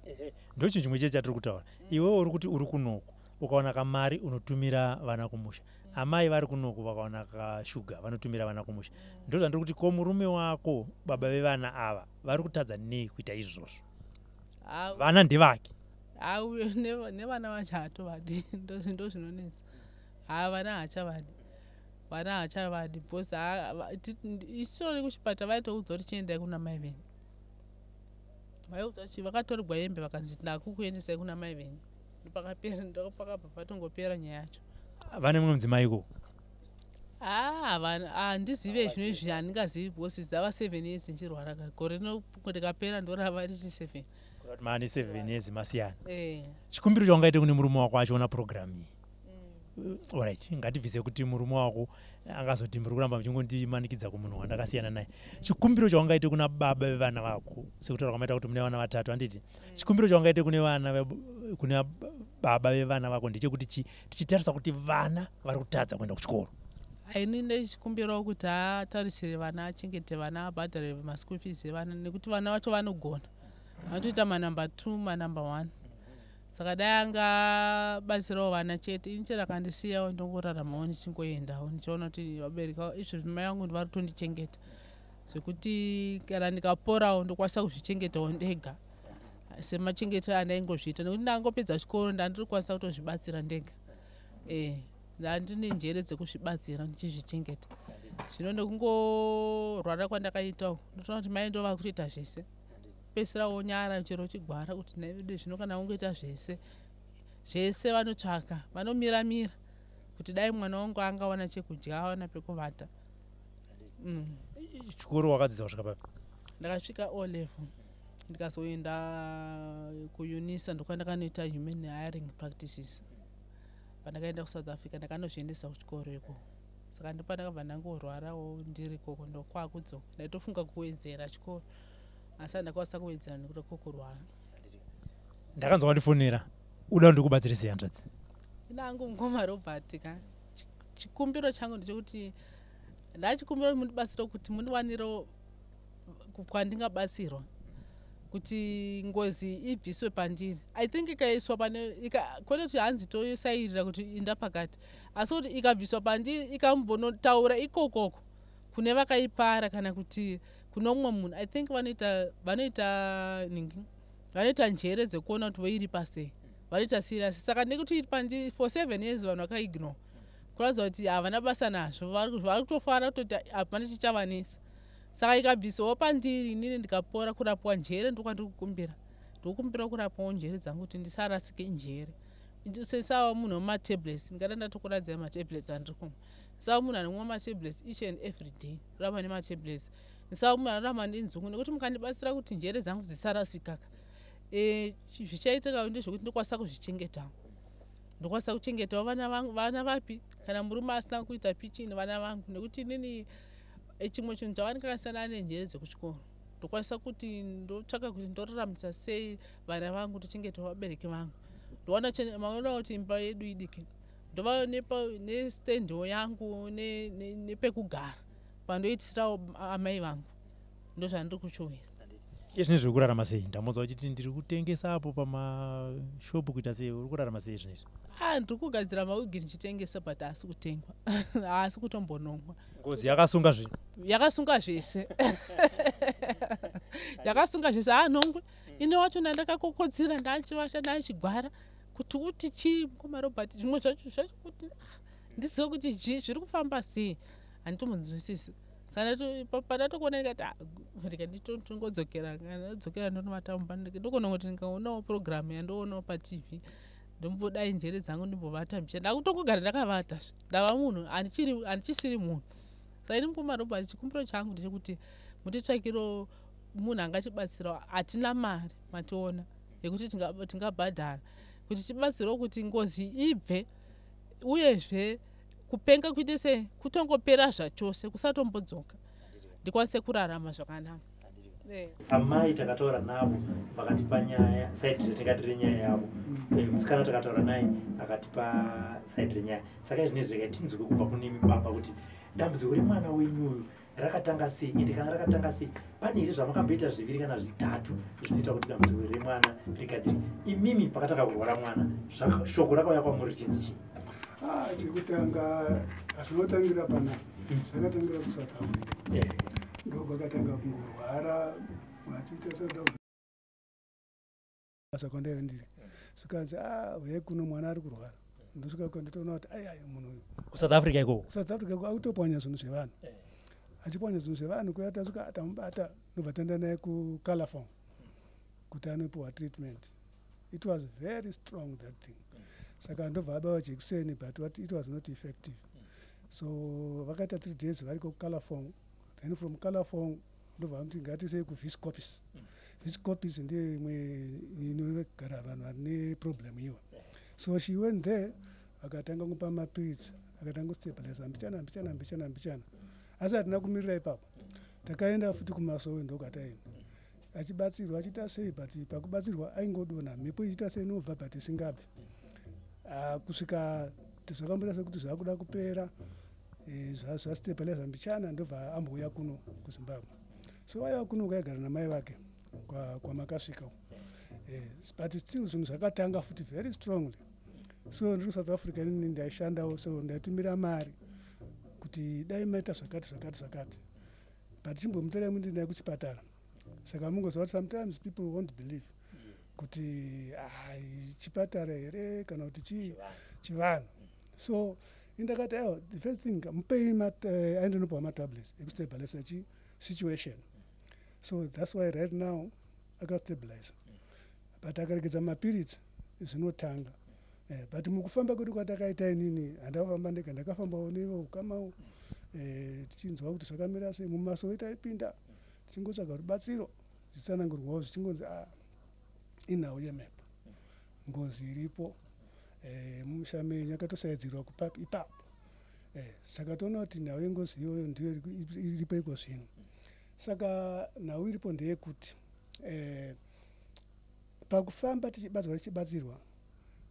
Ndo chinhu chimwe chete chatiri kutaura. Iwe uri kuti uri kunoku, ukawana kamari unotumira vana kumusha. Amai vari kunoku vakawana kashuga vanotumira vana kumusha. Ndo zvandiri kuti, ko murume wako, baba vevana ava, vari kutadza nei kuita izvozvo? Vana ndevake. Uyo nevana vacho haatovadi. Ndo zvinonetsa. Ha, vana haachavadi, vana haachavadi, because ichitori kuchipatara vaitoudzwa kuti chiendai kuna mai venyu. Vaiudzwa chi vakatorerwa hembe, vakanzi ndakukuendesai kuna mai venyu. Ndopakapera, ndopakabva patongopera nyaya yacho. Vane mumwe mudzimai ikoko? Haa, handizive zvino izvi, handingazivi, because dzava 7 years ndichirwara ka. Gore rino rikapera ndorava riri 7. Kureva kuti maane 7 years masiyana. Eh. Chikumbiro chaungaite kune murume wako achiona purogiramu iyi? Alright, ngatibvise kuti murume wako angazoti muri kuramba muchingondimanikidza kumunhu wandakasiyana naye. Chikumbiro chaungaite kuna baba vevana vako, sekutaura kwamaita kuti mune vana vatatu, handiti? Chikumbiro chaungaite kune vana, kune baba vevana vako ndechekuti tichitarisa kuti vana vari kutadza kuenda kuchikoro. Aini ndechikumbirawo kuti atarisire vana, achengete vana, abhadhare maschool fees evana, nekuti vana vacho vanogona, vanotoita manumber 2, manumber 1. Saka dai angabatsirawo vana chete. Ini chero akandisiyawo, ndongoraramawo ndichingoendawo, ndichiona kuti vabereki izvozvi mai vangu vari kutondichengeta, zvekuti kana ndikaporawo ndokwanisa kuzvichengetawo ndega semachengetero andaingozviita, nekuti ndangopedza chikoro ndandiri kukwanisa kutozvibatsira ndega. Ndandine njere dzekuzvibatsira ndichizvichengeta. Zvino nekungorwara kwandakaitawo, ndotoona kuti mai ndo vakutoita zvese. Pedzisira wonyara chero uchigwara kuti naivedu. Zvino kana ungoita zvese zvese, vanotsvaka, vanomiramira kuti dai mwana wangu angawana chekudya, awana pekuvata. Chikoro wakadzidza kusvika papi? Ndakasvika O level, ndikazoenda kuUNISA, ndokwandakanoita human hiring practices. Pandakaenda kuSouth Africa, ndakanozviendesa kuchikoro ikoko. Saka ndopandakabva ndangorwarawo ndiri ikoko, ndokwakudzoka. Ndaitofunga kuwedzera chikoro, asi handakwanisa kuwedzera nekuda kwokurwara. Ndakanzwa wandifonera, uda ndikubatsire sei, hanzvadzi? Inangu mukoma Robert ka, chikumbiro changu ndechekuti ndachikumbira kuti mundibatsire, kuti mundiwanirewo kwandingabatsirwa kuti ngozi ibviswe pandiri. I think ikaiswa pane, kwete kuti hanzi tosairira kuti inda pakati, asi kuti ikabviswa pandiri, ikambonotaura ikokoko kune vakaipara kana kuti kune umwe munhu, I think vanoita ningi, vanoita njere dzekuona kuti voiripa sei, vanoita serious. Saka nekuti iri pandiri for 7 years, vanhu vakaignore, kuratidza kuti havana basa nazvo, vari kutofara kutoti hapana chichavanetsa. Saka ikabviswawo pandiri inini, ndikapora, kurapwa njere ndokwandiri kukumbira. Ndikukumbira kurapwawo njere dzangu kuti ndisarasike njere, sesava munhu wematablets. Ndingada ndatokuradzai matablets andiri kumwa. Ndisava munhu anomwa matablets each and every day, kuramba nematablets. Ndisava munhu anoramba nenzungu, nekuti mukandibatsira kuti njere dzangu dzisarasikaka, zvichaitika ndezvekuti ndokwanisa kuzvichengetawo, ndokwanisa kuchengetawo vana vangu, vana vapi kana murume asina kuita pichini, vana vangu. Nekuti inini chimwe chinhu chavandikakasiyana nenjere dzekuchikoro, ndokwanisa kuti ndotsvaka kuti ndoraramisa sei vana vangu, ndochengetawo vabereki vangu. Ndowana, maona kuti imba yedu idiki, ndova nestendiwo yangu nepekugara pandoitisirawo amai vangu. Ndozvandiri kuchuvira. Iye zvinezvi uri kurarama sei? Ndamudza uchiti ndiri kutengesa apo pamashopu, kuita sei? Uri kurarama sei zvinezvi? Ah, ndiri kugadzira mawigi ndichitengesa, but haasi kutengwa, haasi kutombonongwa. Ngozi yakasunga zvinhu. Yakasunga zvese, yakasunga zvese, haanongwe. Ine wacho ndandakakokodzera, ndachivasha, ndachigwara kuti uti chii, mukoma Robert? Zvimwe zvacho kuti ndizive kuti zviri kufamba sei, handitombonzwisisi. Saka pandatokuona ndikati, "Ah, rega nditongodzokera." Kana ndadzokera ndonovata mumba, ndogona kuti ndikaonawo purogiramu yandoonawo paTV, ndombodai njere dzangu, ndimbovata mbicha. Ndakutongogara ndakavata, ndava munhu handichisiri munhu. Saka ini mukoma Robert, chikumbiro changu ndechekuti mutitsvakirewo munhu angatibatsirawo. Hatina mari, mationa, yekuti tingabhadhara kuti tibatsirwewo kuti ngozi ibve, uyezve kupenga kuite sei, kutongopera zvachose, kusatombodzoka, ndikwanise kurarama zvakanaka. Amai takataura navo, vakatipa nyaya, side ratingati renyaya yavo. Musikana takataura naye, akatipa side renyaya. Saka izvinezvi regai tinzwe kubva kunemi baba kuti dambudziko remwana wenyu uyu rakatanga sei, ende kana rakatanga sei, pane here zvamakamboita zviviri kana zvitatu zvinoita kuti dambudziko remwana rigadzire? Imimi pakatanga kurwara mwana, shoko rakauya kwamuri richinzi chii? Ah, chekutanga hazvinotangira panapa, zvakatangira kuSouth Africa. Ndokwakatanga kungorwara achiita sada basa kwandaiva ndiri. Zvikanzi, a uye kuno, mwana ari kurwara. Ndosvika kwanditoona kuti ai munhu uyu. KuSouth Africa ikoko? South Africa akutopwanya zvinhu zvevanhu, achipwanya zvinhu zvevanhu kuya. Tasvika, tamubata, ndobva taenda naye kuCalafon kuti anopiwa treatment. It was very strong, that thing. Saka ndobva abawa jekiseni, but what, it was not effective. So vakaita 3 days variko kuCalafon. Then from Calafon ndobva vamuti ngatisei kuViskopis. Viskopis ndiyo imwe inogara vanhu vane problem iwa. So she went there. Vakatanga kumupa mapiritsi, akatanga kustabiliza mbichana mbichana mbichana mbichana. Asi hatina kumirira ipapo, takaenda futi kumasowe, ndokwataenda achibatsirwa, achiita sei, but pakubatsirwa aingodonha, mhepo ichiita sei inobva but isingabvi. Kusvika zvakamboita sekuti zvakuda kupera, zvastabiliza mbichana, ndobva ambouya kuno kuZimbabwe. So aiva kuno kwaigara namai vake kwamakasvika, but still zvinhu zvakatanga futi very strongly. So ndiri kuSouth Africa inini, ndaishandawo, so ndaitumira mari kuti dai maita zvakati zvakati zvakati, but chimbomutorai mundi naye kuchipatara. Saka mungoziva kuti sometimes people won't believe kuti chipatara here kana kuti chii, chivanhu. So indakati aiwa, the first thing mupei aende nopiwa matablets ekustabilize chi situation. So that's why right now akastabilize, but akaregedza mapiritsi zvinotanga. But mukufamba kwedu kwatakaita, inini handafamba ndega, ndakafambawo neveukamawo, tichinzwa kuti zvakamira sei. Mumasowe taipinda tichingotsvaga rubatsiro, zvitsanangurwawo zvichingonzi inhau yemhepo, ngozi iripo mumusha menyu yakatosaidzirwa ipapo. Saka toona kuti nhau yengozi iyoyo ndiyo iripo iko zvino. Saka nhau iripo ndeyekuti pakufamba tichibatsirwa, tichibatsirwa,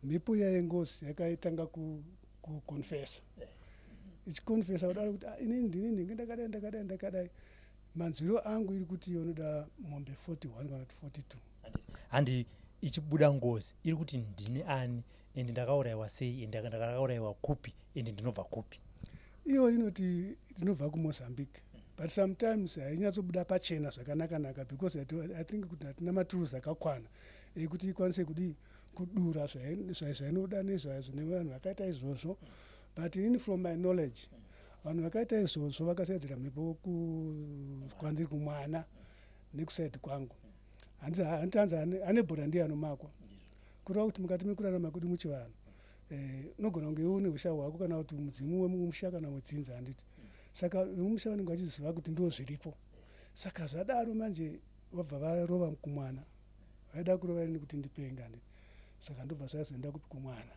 mhepo iya yengozi yakaitanga kuconfessa, ichiconfessa kudaro kuti, "Ah, inini ndini ndinge ndakadai ndakadai ndakadai." Manzwiro angu iri kuti iyo inoda mombe 41 kana kuti 42. Handi ichibuda ngozi iri kuti ndini ani, ende ndakaurayiwa sei, ende ndakaurayiwa kupi, ende ndinobva kupi? Iyo inoti ndinobva kuMozambique, but sometimes hainyatsobuda pachena zvakanaka-naka because I think kuti hatina matools akakwana ekuti ikwanise kudii, kudura zvainoda nezvaizvo nevanhu vakaita izvozvo. But inini, from my knowledge, vanhu vakaita izvozvo vakasaidzira mhepo kwandiri, kumwana nekusaidi kwangu. Handitanzi ane bhora ndiye anomakwa. Kureva kuti mukati mekurarama kwedu muchivanhu, unogona kunge une usha hwako kana kuti mudzimu wemumusha kana wedzinza, handiti? Saka vemumusha vanenge vachiziva kuti ndo zviripo. Saka zvadaro manje vabva varova kumwana, vaida kurova ini kuti ndipenga, handiti? Saka ndobva zvazoenda kupi? Kumwana.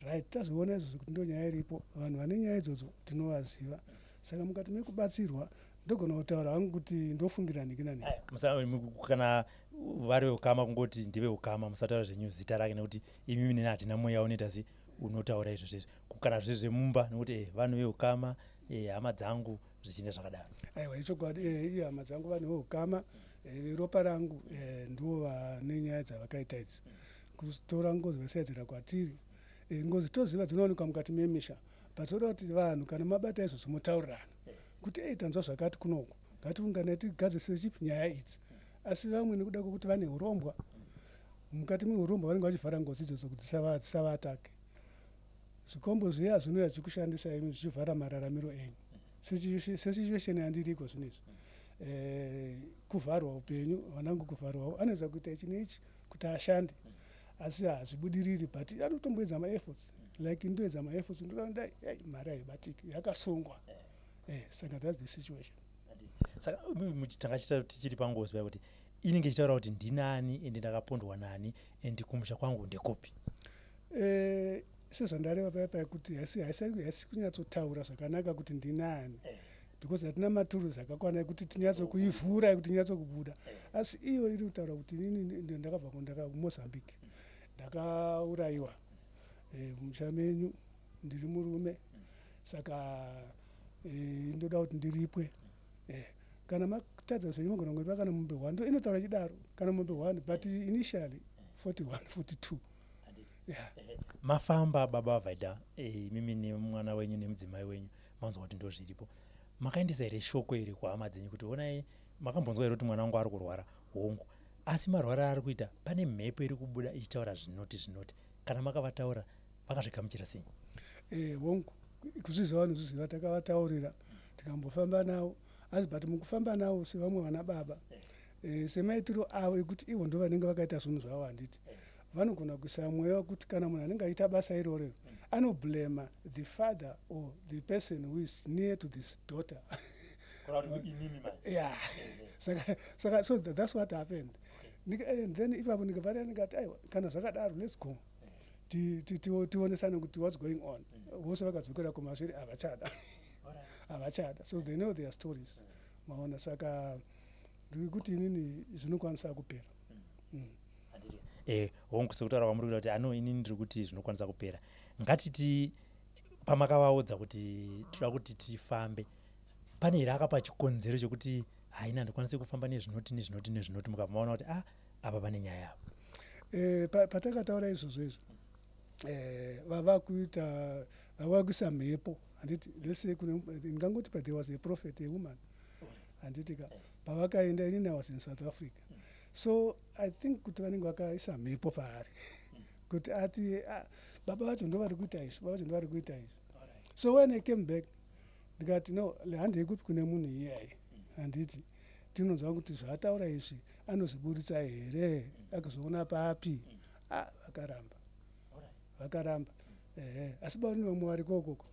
Right, tazoona izvozvo kuti ndo nyaya iripo. Vanhu vane nyaya idzodzo tinovaziva. Saka mukati mekubatsirwa ndogona kutaura hangu kuti ndofungira niki naniki. Kana vari veukama, kungoti ndeveukama, musataura zvenyu zita rake, nekuti imimi neni hatina mweya unoita se unotaura izvozvo izvi, kana zviri zvemumba, nekuti vanhu veukama, hama dzangu, zvichienda zvakadaro. Aiwa, ichokwadi, iye hama dzangu, vanhu veukama, veropa rangu, ndivo vane nyaya dzavakaita idzi, kutora ngozi vasaidzira kwatiri. Ngozi toziva dzinowanikwa mukati memisha, but toda kuti vanhu kana mabata izvozvo mutaurirana kuti ei, tanzwa zvakati kunoku, ngatiunganai tigadzirise chipi nyaya idzi. Asi vamwe nekuda kwekuti vane urombwa, mukati meurombwa vanenge vachivhara ngozi idzodzo kuti dzisavaatake. Zvikombo zviya zvinouya zvichikushandisa imi, zvichivhara mararamiro enyu. Sesituation yandiriko zvinezvi, kuvharwa upenyu vanangu, kuvharwawo anoedza kuita ichi neichi kuti ashande, asi hazvibudiriri, but anotomboedza maefforts, like ndoedza maefforts, ndoda dai mari haibatiki, yakasungwa. Saka that's the situation. Saka tanga tichiri pangozi paya, kuti inenge ichitaura kuti ndinani, ende ndakapondwa nani, ende kumusha kwangu ndekupi? Sezvandareva paya paya kuti haisi kunyatsotaura zvakanaka kuti ndinani because hatina maturuzi akakwana ekuti tinyatsokuivhura, ekuti tinyatsokubuda. Asi iyo iri kutaura kuti inini ndakabva kuMozambique, ndakaurayiwa mumusha menyu, ndiri murume, saka ndoda kuti ndiripwe. Kana matadza zvenyu magona kundipa kana mombe 1, ndo inotaura chidaro, kana mombe 1, but initially 41, 42, yeah. Mafamba, baba Vhaida, imimi nemwana wenyu nemudzimai wenyu, manzwa kuti ndo zviripo. Makaendesa here shoko iri kuhama dzenyu kuti onai, makambonzwa here kuti mwana wangu ari kurwara? Hongu, asi marwara ari kuita pane mhepo iri kubuda ichitaura zvinoti zvinoti. Kana makavataura, vakazvigamuchira sei? Hongu, kuzviziva vanozviziva. Takavataurira, tikambofamba navo, asi but mukufamba navo sevamwe vana baba, semaitiro avo ekuti ivo ndo vanenge vakaita zvinhu zvavo, handiti? Vanogona kuisa mweya wekuti kana munhu anenge achiita basa irorero anoblama the father or the person who is near to this daughter. Yeah, saka so that's what happened. And then ipapo ndikabva ndikati aiwa, kana zvakadaro, let's go. Tionesane kuti what's going on. Vose vakadzokera kumashure, havachada, havachada. So they know their stories, maona. Saka ndiri kuti inini zvinokwanisa kupera. Hongu, sekutaura kwamuri kuita kuti ano, inini ndiri kuti zvinokwanisa kupera. Ngatiti pamakavaudza kuti toda kuti tifambe, pane here akapa chikonzero chekuti haina, handikwanisi kufamba nezvinoti, nezvinoti, nezvinoti, mukabva maona kuti ah, apa pane nyaya apa? Patakataura izvozvo izvo, vava kuita, vava kuisa mhepo, handiti? Let's say kune, ndingangoti pa there was a prophet, a woman, handiti ka? Pavakaenda, inini I was in South Africa, so I think kuti vanenge vakaisa mhepo paari kuti ati, "Ah, baba vacho ndo vari kuita izvi, baba vacho ndo vari kuita izvi." So when I came back, ndikati, "No, handei kupi kune munhu iyayi, handiti? Tinonzwa kuti zvaataura izvi anozviburitsa here, akazoona papi?" Ah, vakaramba, vakaramba. Ehe, asi bauni vamwe vari kokoko,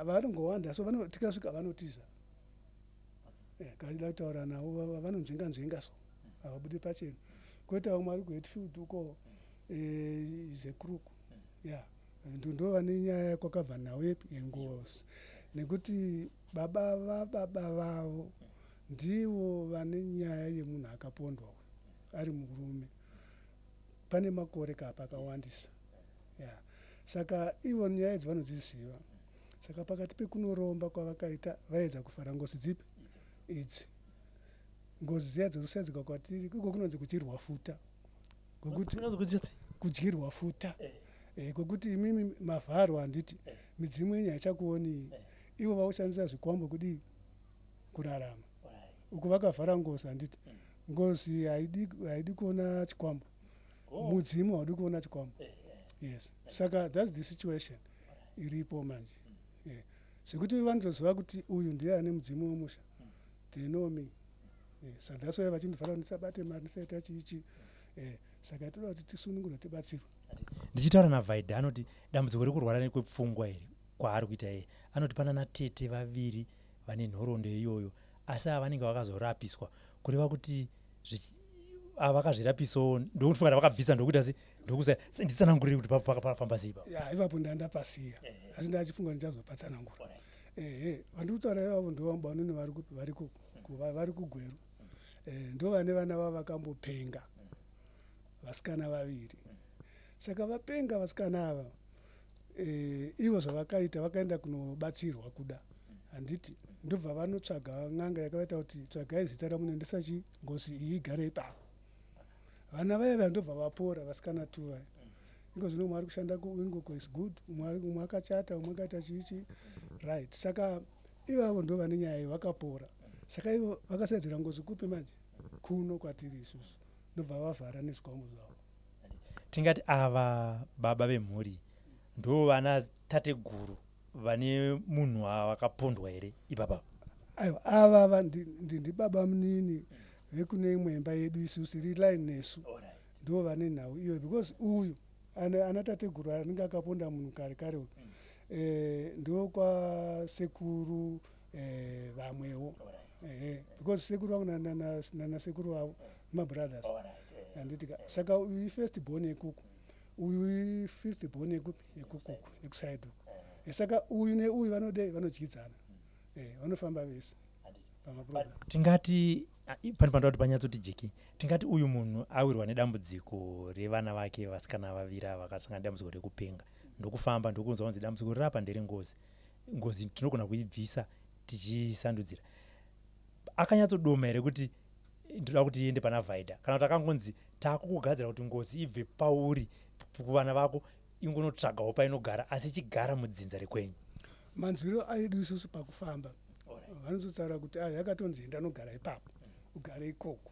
vanongowanda. So tikasvika vanotiza. Kachida kutaura navo, vanonzvenga nzvenga, so havabudi pachena. Kwoita vamwe vari kuHatfield uko, zekuruku ya ndo vane nyaya kwakabva nhau yengozi, nekuti baba vababa vavo ndivo vane nyaya yemunhu akapondwa uyu ari murume pane makore kapa akawandisa ya. Saka ivo nyaya idzi vanodziziva. Saka pakati pekunoromba kwavakaita, vaedza kuvhara ngozi dzipi idzi, ngozi dziya dzosadzika kwatiri iko kunonzi kudyirwa futa, ngokuti kudyirwa futa, kwekuti imimi mavharwa, handiti? Midzimu yenyu haichakuonii. Ivo vakushandisa zvikwambo kudii kurarama uku, vakavhara ngozi, handiti? Ngozi haidi kuona chikwambo. Mudzimu haudi kuona chikwambo. Yes, saka that's the situation iripo manje. Yeah. Zvekuti vanotoziva kuti uyu ndiye ane mudzimu wemusha. They know me. Yeah. So that's why vachindivhara kuti ndisabate mari, ndisaita chichi. Saka toda kuti tisunungurwe, tibatsirwe. Ndichitaura naVhaidha, anoti dambudziko rekurwara nekwepfungwa iri kwaari kuita iye, anoti pana natete vaviri vane nhoroondo iyoyo, asi ava vanenge vakazorapiswa, kureva kuti ava vakazvirapisawo, ndokuti kana vakabvisa ndokuita se ndokusa. Nditsanangurire kuti pafamba sei ipapo. Ya, ipapo ndandapasiya, asi ndachifunga ndichazopatsanangura. Ehe, vandiri kutaura ivavo ndovambanoni vari kupi, vari kuGweru. Ndo vane vana vavo vakambopenga, vasikana vaviri. Saka vapenga vasikana ava, ivo zvavakaita, vakaenda kunobatsirwa kuda, handiti? Ndobva vanotsvaga n'anga yakavaita kuti tsvagai zita ramunoendesa chi ngozi iyi igare ipapo. Vana vaya ndobva vapora, vasikana tu vaya. Iko zvino umwe ari kushanda kuingoko, is good, umwe akachata, umwe akaita chichi, right? Saka ivavo ndo vane nyaya iyi, vakapora. Saka ivo vakasaidzira ngozi kupi manje? Kuno kwatiri isusu, ndobva vavhara nezvikwambo zvavo. Tingati ava baba vemhuri ndo vana tateguru vane munhu wakapondwa here ipapa? Aiwa, ava ndibaba munini vekune imwe imba yedu isusu iri line nesu, ndo vane nhau iyoyo, because uyu ana tateguru anenge akaponda munhu kare kare uyu, ndokwasekuru vamwewo, because sekuru vangu nanasekuru vavo mabrothers, handiti ka? Saka uyu ifirst born yekuku, uyu ififth born yekupi, yekukuku, yekuside uku. Saka uyu neuyu vanodei, vanodyidzana, vanofamba vese pamaproblem. Tingati pane pandoda kuti panyatsoti jeki. Tingati uyu munhu awirwa nedambudziko revana vake vasikana vaviri ava vakasangana nedambudziko rekupenga, ndokufamba, ndokunzwa kunzi dambudziko rirapa nderengozi, ngozi tinogona kuibvisa tichisandudzira. Akanyatsodoma here kuti ndoda kuti iende pana Vhaidha, kana kuti akangonzi taakukugadzira kuti ngozi ibve pauri kuvana vako, ingonotsvagawo painogara, asi ichigara mudzinza rekwenyu? Manzwiro aedu isusu pakufamba, vanozotaura kuti a yakatonzi enda nogara ipapo, ugare ikoko.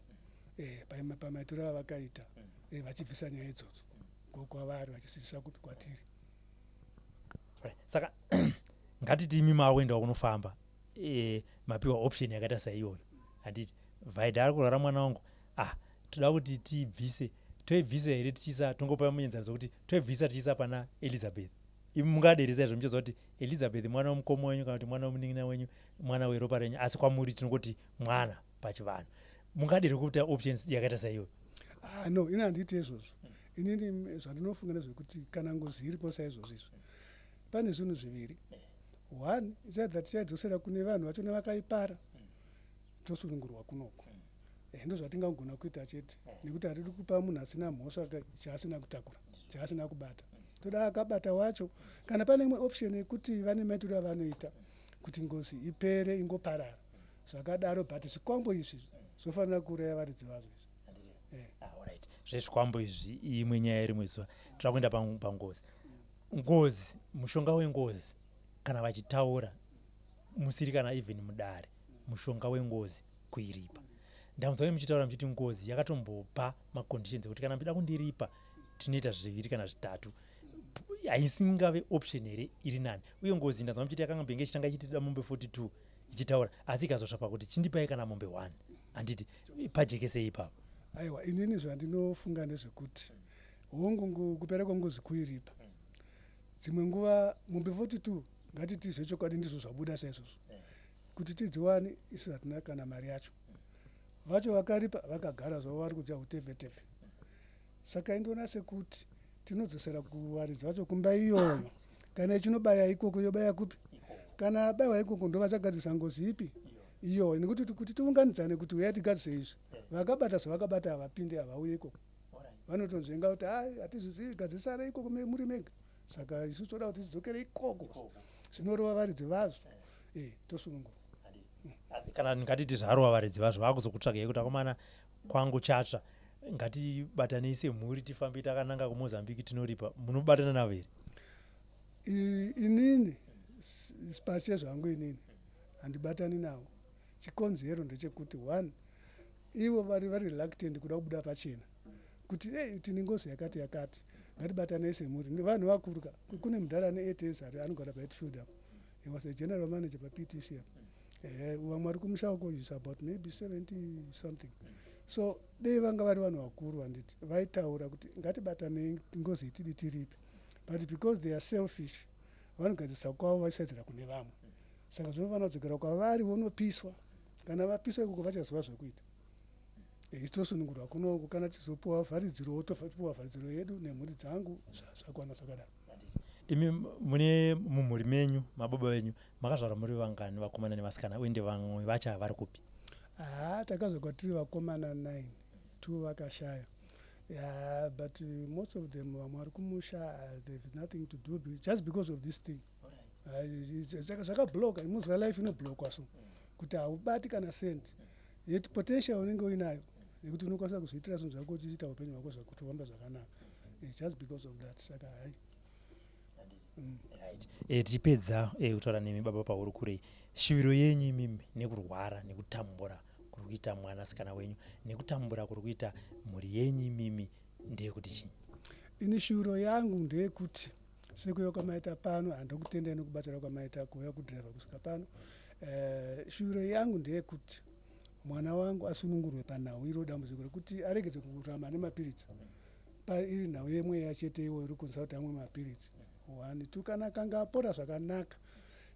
Pamaitiro avakaita, vachibvisa nyaya idzodzo kwavari vachisidzisa kupi, kwatiri. Saka ngatiti imi maakuendawo kunofamba, mapiwa option yakaita saiyoyo, handiti? Vhaidha ari kurwara, mwana wangu, ah, toda kuti tiibvise. Toibvisa here tichiisa, tongopa muenzaniso kuti toibvisa tichiisa pana Elizabeth? Imi mungaderesa izvo muchiziva kuti Elizabeth mwana womukoma wenyu kana kuti mwana womunin'ina wenyu, mwana weropa renyu, asi kwamuri tinongoti mwana pachivanhu. Mungadere kuita options yakaita saiyoyo? Ah, no, ini handiiti izvozvo. Inini zvandinofunga ndezvekuti kana ngozi iripo saizvozvo izvi, pane zvinhu zviviri. One, ichaidza tichaidzosera kune vanhu vachona vakaipara, tosunungurwa kunoko. Ndo zvatingagona kuita chete, nekuti hatidi kupa munhu asina mhosva chaasina kutakura, chaasina kubata. Toda akabata wacho. Kana pane imwe option yekuti vane maitiro avanoita kuti ngozi ipere, ingoparara zvakadaro, but zvikwambo izvi zvofanira kuuraya varidzi vazvo izvi. Alright, zvezvikwambo izvi imwe nyaya yerimwe zuva. Toda kuenda pangozi. Ngozi, mushonga wengozi, kana vachitaura musiri kana even mudare, mushonga wengozi kuiripa, ndamunzwa muchitaura muchiti ngozi yakatombopa maconditions ekuti kana muchida kundiripa tinoita zviviri kana zvitatu. Haisingave option here iri nani? Uye ngozi, ndanzwa muchiti yakanga mbenge ichitanga ichitida mombe 42 ichitaura, asi ikazosvapa kuti chindipai kana mombe 1, handiti? Pajekesei ipapo. Aiwa, inini zvandinofunga ndezvekuti hongu, kupera kwengozi kuiripa. Dzimwe nguva mombe 42, ngatiti zvechokwadi ndizvo zvabuda saizvozvo, kuti tidziwane isu hatina kana mari yacho. Vacho vakaripa vakagara zvavo, vari kudya utefetefe. Saka indoona sekuti tinodzosera kuvaridzi vacho kumba iyoyo. Kana ichinobaya ikoko, yobaya kupi? Kana abayiwa ikoko, ndo vachagadzirisa ngozi ipi iyoyo, nekuti kuti tiunganidzane kuti uyai tigadzise izvi, vakabata zvavakabata havapinde, havauye ikoko. Vanotonzvenga kuti hai, hatizvizivi, gadzirisana ikoko muri mega. Saka isu toda kuti tidzokere ikoko, zvinorova varidzi vazvo, tosunungurwa. Asi kana ngatiti zvarova varidzi vazvo, vakuzokutsvagai kuti akomana, kwangu chatsva, ngatibatanei semhuri tifambe takananga kuMozambique tinoripa, munobatana navo here? Inini pache zvangu, inini handibatani navo. Chikonzero ndechekuti, one, ivo vari reluctant kuda kubuda pachena kuti ei, tine ngozi yakati yakati, ngatibatanei semhuri. Vanhu vakuru ka. Kune mudhara ane 8 years ari anogara paHatfield apo. He was a general manager paPTC apo. Vamwe vari kumusha uko is about maybe 70 something. So dei vanga vari vanhu vakuru, handiti vaitaura kuti ngatibatanei, ngozi itidi tiripi? But because they are selfish, vanogadzirisa kwavo vachisaidzira kune vamwe. Saka zvinofanira kudzokera kwavari, vonopiswa. Kana vapiswa ikoko, vachaziva zvekuita. Isu tosunungurwa kunoko. Kana tizopiwa vharidziro, topiwa vharidziro yedu nemhuri dzangu, zvakwana zvakadaro. Imi mune mumhuri menyu, mababa venyu, makazvarwa muri vangani, vakomana nevasikana, uye vamwe vacho vari kupi? Ha, takazvarwa tiri vakomana 9, two vakashaya. Yeah, but most of them, vamwe vari kumusha, they've nothing to do just because of this thing. Zvakabloka muziva, life inoblokwa, so kuti haubati kana cent, yet potential unenge uinayo yekuti unokwanisa kuzviitira zvinhu zvako, uchiita upenyu hwako zvakuti ufamba zvakanaka. Just because of that, saka hai. Right. Tichipedza kutaura nemi baba pahurukuro, shuviro yenyu imimi, nekurwara nekutambura kuri kuita mwanasikana wenyu, nekutambura kuri kuita mhuri yenyu imimi, ndeyekuti chii? Ini shuviro yangu ndeyekuti sekuuya kwamaita pano, handokutendai nekubatsira kwamaita kuuya kudhiraivha kusvika pano. Shuviro yangu ndeyekuti mwana wangu asunungurwe panhau iro dambudziko rekuti aregedze kurarama nemapiritsi. Iri nhau yemweya chete iwo iri kukonzesa kuti amwe mapiritsi. One, two, kana akanga apora zvakanaka,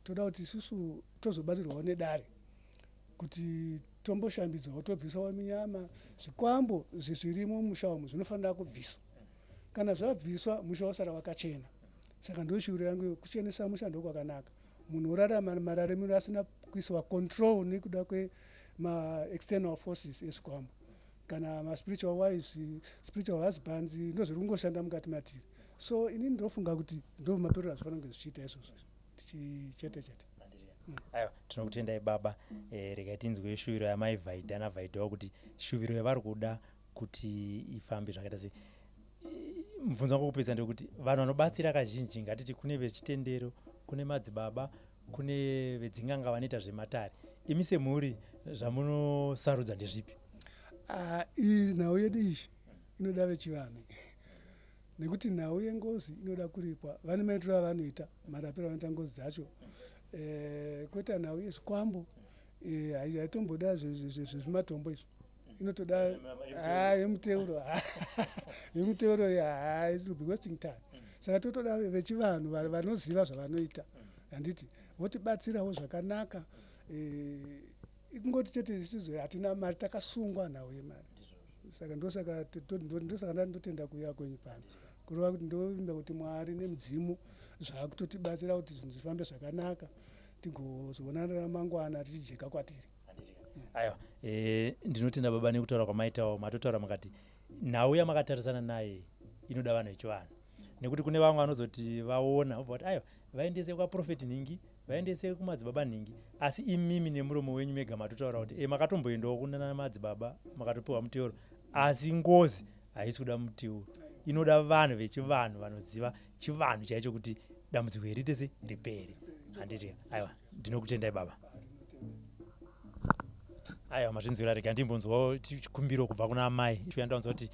toda kuti isusu tozobatsirwawo nedare kuti tomboshambidzawo, tobvisawo minyama. Zvikwambo zvirimo mumusha umu zvinofanira kubviswa. Kana zvabviswa, musha wasara wakachena. Saka ndo shuviro yangu, kuchenesa musha ndokwakanaka. Munhu orarama mararamiro asina kuiswa control nekuda kwemaexternal forces ezvikwambo kana maspiritual wives, spiritual husbands, ndo zviri kungoshanda mukati matiri. So inini ndinofunga kuti ndo maperero azvifanira kunge zvichiita izvozvo, tichichete chete. Aiwa, tinokutendai baba. Regai tinzwe shuviro yamai Vhaidha naVhaidhawo kuti shuviro yavari kuda kuti ifambe zvakaita sei. Mubvunzo wangu wekupedza ndekuti vanhu vanobatsira kazhinji, ngatiti kune vechitendero, kune madzibaba, kune vedzin'anga vanoita zvematare, imi semhuri zvamunosarudza ndezvipi? Ah, iyi nhau yedu iyi inoda vechivanhu, nekuti nhau yengozi inoda kuripwa. Vane maitiro avanoita, marapiro avanoita ngozi dzacho. Kweta nhau yezvikwambo, haitomboda zvezvimatombo izvo, inotoda yemuteuro. Yemuteuro it will be wasting time. Saka totoda vechivanhu vanoziva zvavanoita, handiti votibatsirawo zvakanaka. Kungoti chete isusu hatina mari, takasungwa nhau yemari. Saka ndosaka ndosaka ndotenda kuuya kwenyu pano, kureva kuti ndovimba kuti Mwari nemudzimu zvakutotibatsira kuti zvinhu zvifambe zvakanaka, tigozoona ramangwana tichijeka kwatiri. Aiwa, ndinotenda baba nekutaura kwamaitawo. Matotaura makati nhau yamakatarisana naye inoda vanhu vechivanhu, nekuti kune vamwe vanozoti vaona vobva kuti aiwa, vaendese kwaprofeti nhingi, vaendese kumadzibaba nhingi, asi imimi nemuromo wenyu mega matotaura kuti makatomboendawo kunana madzibaba, makatopiwa muteuro, asi ngozi haisi kuda muteuro, inoda vanhu vechivanhu vanoziva chivanhu chaicho kuti dambudziko iri riite se ripere. Handiti? Aiwa, ndinokutendai baba. Aiwa, mazvinzwira. Rega ndimbonzwawo chikumbiro kubva kuna amai. Yandaunzwa kuti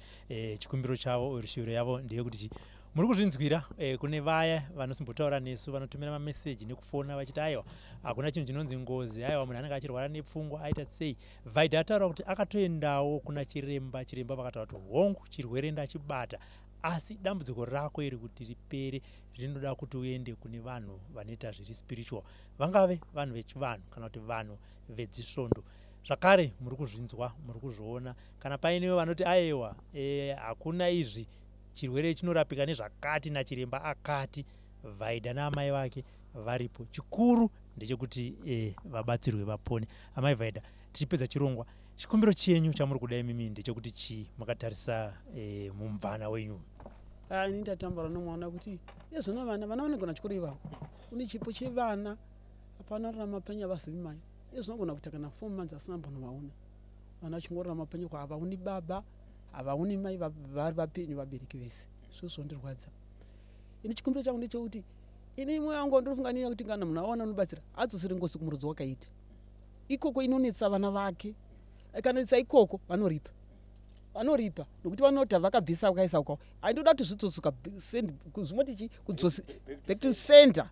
chikumbiro chavo or shuviro yavo ndeyekuti chi muri kuzvinzwira. Kune vaya vanosimbotaura nesu, vanotumira mameseji nekufona vachiti aiwa, hakuna chinhu chinonzi ngozi, aiwa, munhu anenge achirwara nepfungwa, aita sei. Vaida ataura kuti akatoendawo kuna chiremba, chiremba vakataura kuti hongu, chirwere ndachibata, asi dambudziko rako iri kuti ripere rinoda kuti uende kune vanhu vanoita zviri spiritual, vangave vanhu vechivanhu kana kuti vanhu vedzisvondo. Zvakare muri kuzvinzwa, muri kuzviona. Kana painewo vanoti aiwa, hakuna izvi, chirwere chinorapika nezvakati nachiremba akati, Vaida naamai vake varipo. Chikuru ndechekuti vabatsirwe vapone. Amai Vaida, tichipedza chirongwa, chikumbiro chenyu chamuri kuda imimi ndechekuti chii makatarisa mumvana wenyu? Ah, ini ndatambura nomwana kuti izvona vana, vana vanogona chikoro ivavo, une chipo chevana, hapana rarama penya vazivi mai. Izvinogona kuita kana 4 months asina mbonovaona vana, vachingorarama penyu kwa havaoni baba, havaoni mai, vari vapenyu vabereki vese. Zvo zvondirwadza ini. Chikumbiro changu ndechekuti ini mwoyo wangu ndinofunga niya kuti kana munhu awana unobatsira, adzosere ngozi kumurudzi wakaita ikoko. Inonetsa vana vake, ikanetsa ikoko vanoripa, vanoripa nokuti vanoti vakabvisa vakaisa kwavo. Aindoda kuti zvidzosuka zvimoti chi kudzosi back to center,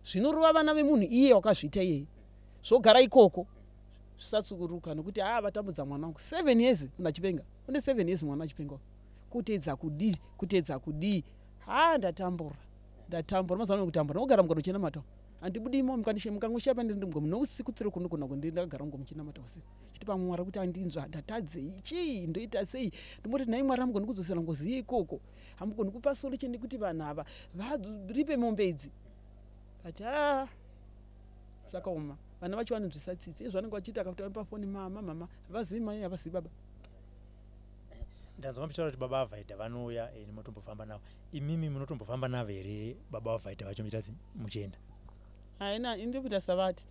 zvinorova vana vemunhu iye wakazviita iyeye, zvogara ikoko zvisatsukuruka, nokuti haa, vatambudza mwana wangu 7 years, munhu achipenga, une 7 years mwana achipenga, kuteedza kudii, kuteedza kudii. Ha, ndatambura, ndatambura. Mazuva ano kutambura nokugara mugaro uchinamata, handibudimo. Mukangoshiya pandiri nousiku tsiro kunogona kundi ndakagara ngo muchinamata usiku, chiti pamwe Mwari kuti andinzwa, ndatadzei, chii, ndoita sei? Ndomboti nhai Mwari, hamugoni kudzosera ngozi ikoko? Hamugoni kupa solution kuti vanhu ava varipe mombe idzi? But a zvakaoma, vana vacho vanonzwisa tsitsi. Izvo vanenge vachiita akakuti pafoni, "Mama, mama," havazivi mai, havazivi baba. Ndanzwa muchitaura kuti baba vaVhaidha vanouya, munotombofamba navo. Imimi munotombofamba navo here baba vaVhaidha vacho, muchiita muchienda? Haina, indikuita savati.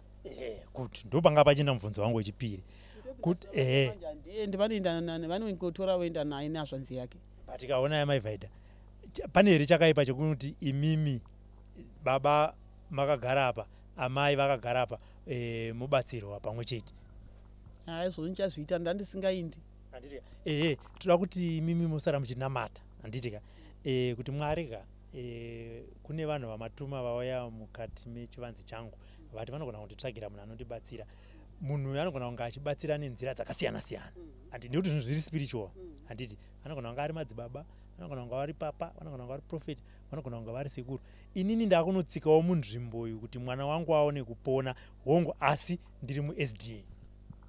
Kuti ndopanga pachienda mubvunzo wangu wechipiri kuti ehe. Handiendi, vanoenda, vanongotora voenda naye neazvanzi yake. But kaona yamai Vhaidha, pane here chakaipa chekuti imimi baba makagara apa, amai vakagara apa, mubatsirwa pamwe chete? Hai, zvo ndichazviita, ndandisingaindi. Handitika? Ehe, toda kuti imimi musara muchinamata, handitika, kuti Mwari ka, kune vanhu vamatuma vauya mukati mechivanze changu, vati vanogona kunditsvagira munhu anondibatsira. Munhu uyu anogona kunge achibatsira nenzira dzakasiyana siyana, handiti? Nekuti zvinhu zviri spiritual, handiti? Anogona kunge ari madzibaba, vanogona kunge vari papa, vanogona kunge vari prophet, vanogona kunge vari sekuru. Inini ndakunotsikawo munzvimbo iyi kuti mwana wangu aone kupona, hongu, asi ndiri muSDA.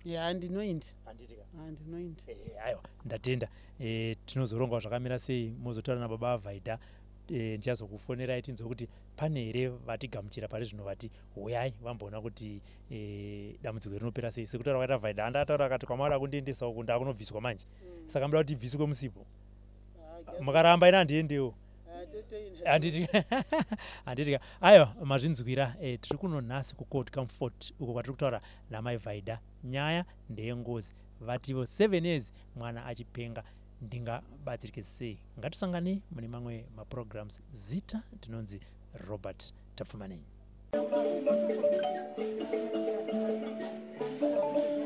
Ya, ndinoindi. Handitika? Ndinoindi. Aiwa, ndatenda. Tinozoronga zvakamira sei, mozotaura nababa Vhaidha. Ndichazokufonerai tinzwe kuti pane here vatigamuchira pari zvino, vati huyai vamboona kuti dambudziko rinopera sei. Sekutaura kwaita Vhaidha, andataura akati kwamada kundiendesa uku ndakunobviswa manje. Saka muda kuti ibviswe musipo, mukaramba ina handiendewo, handiti? Handitika? Aiwa, mazvinzwira. Tiri kuno nhasi kuCold Comfort uko kwatiri kutaura namai Vhaidha. Nyaya ndeyengozi, vativo 7 years mwana achipenga, ndingabatsirike sei? Ngatisanganei mune mamwe maprograms. Zita ndinonzi Robert Tapfumanei. Thank you.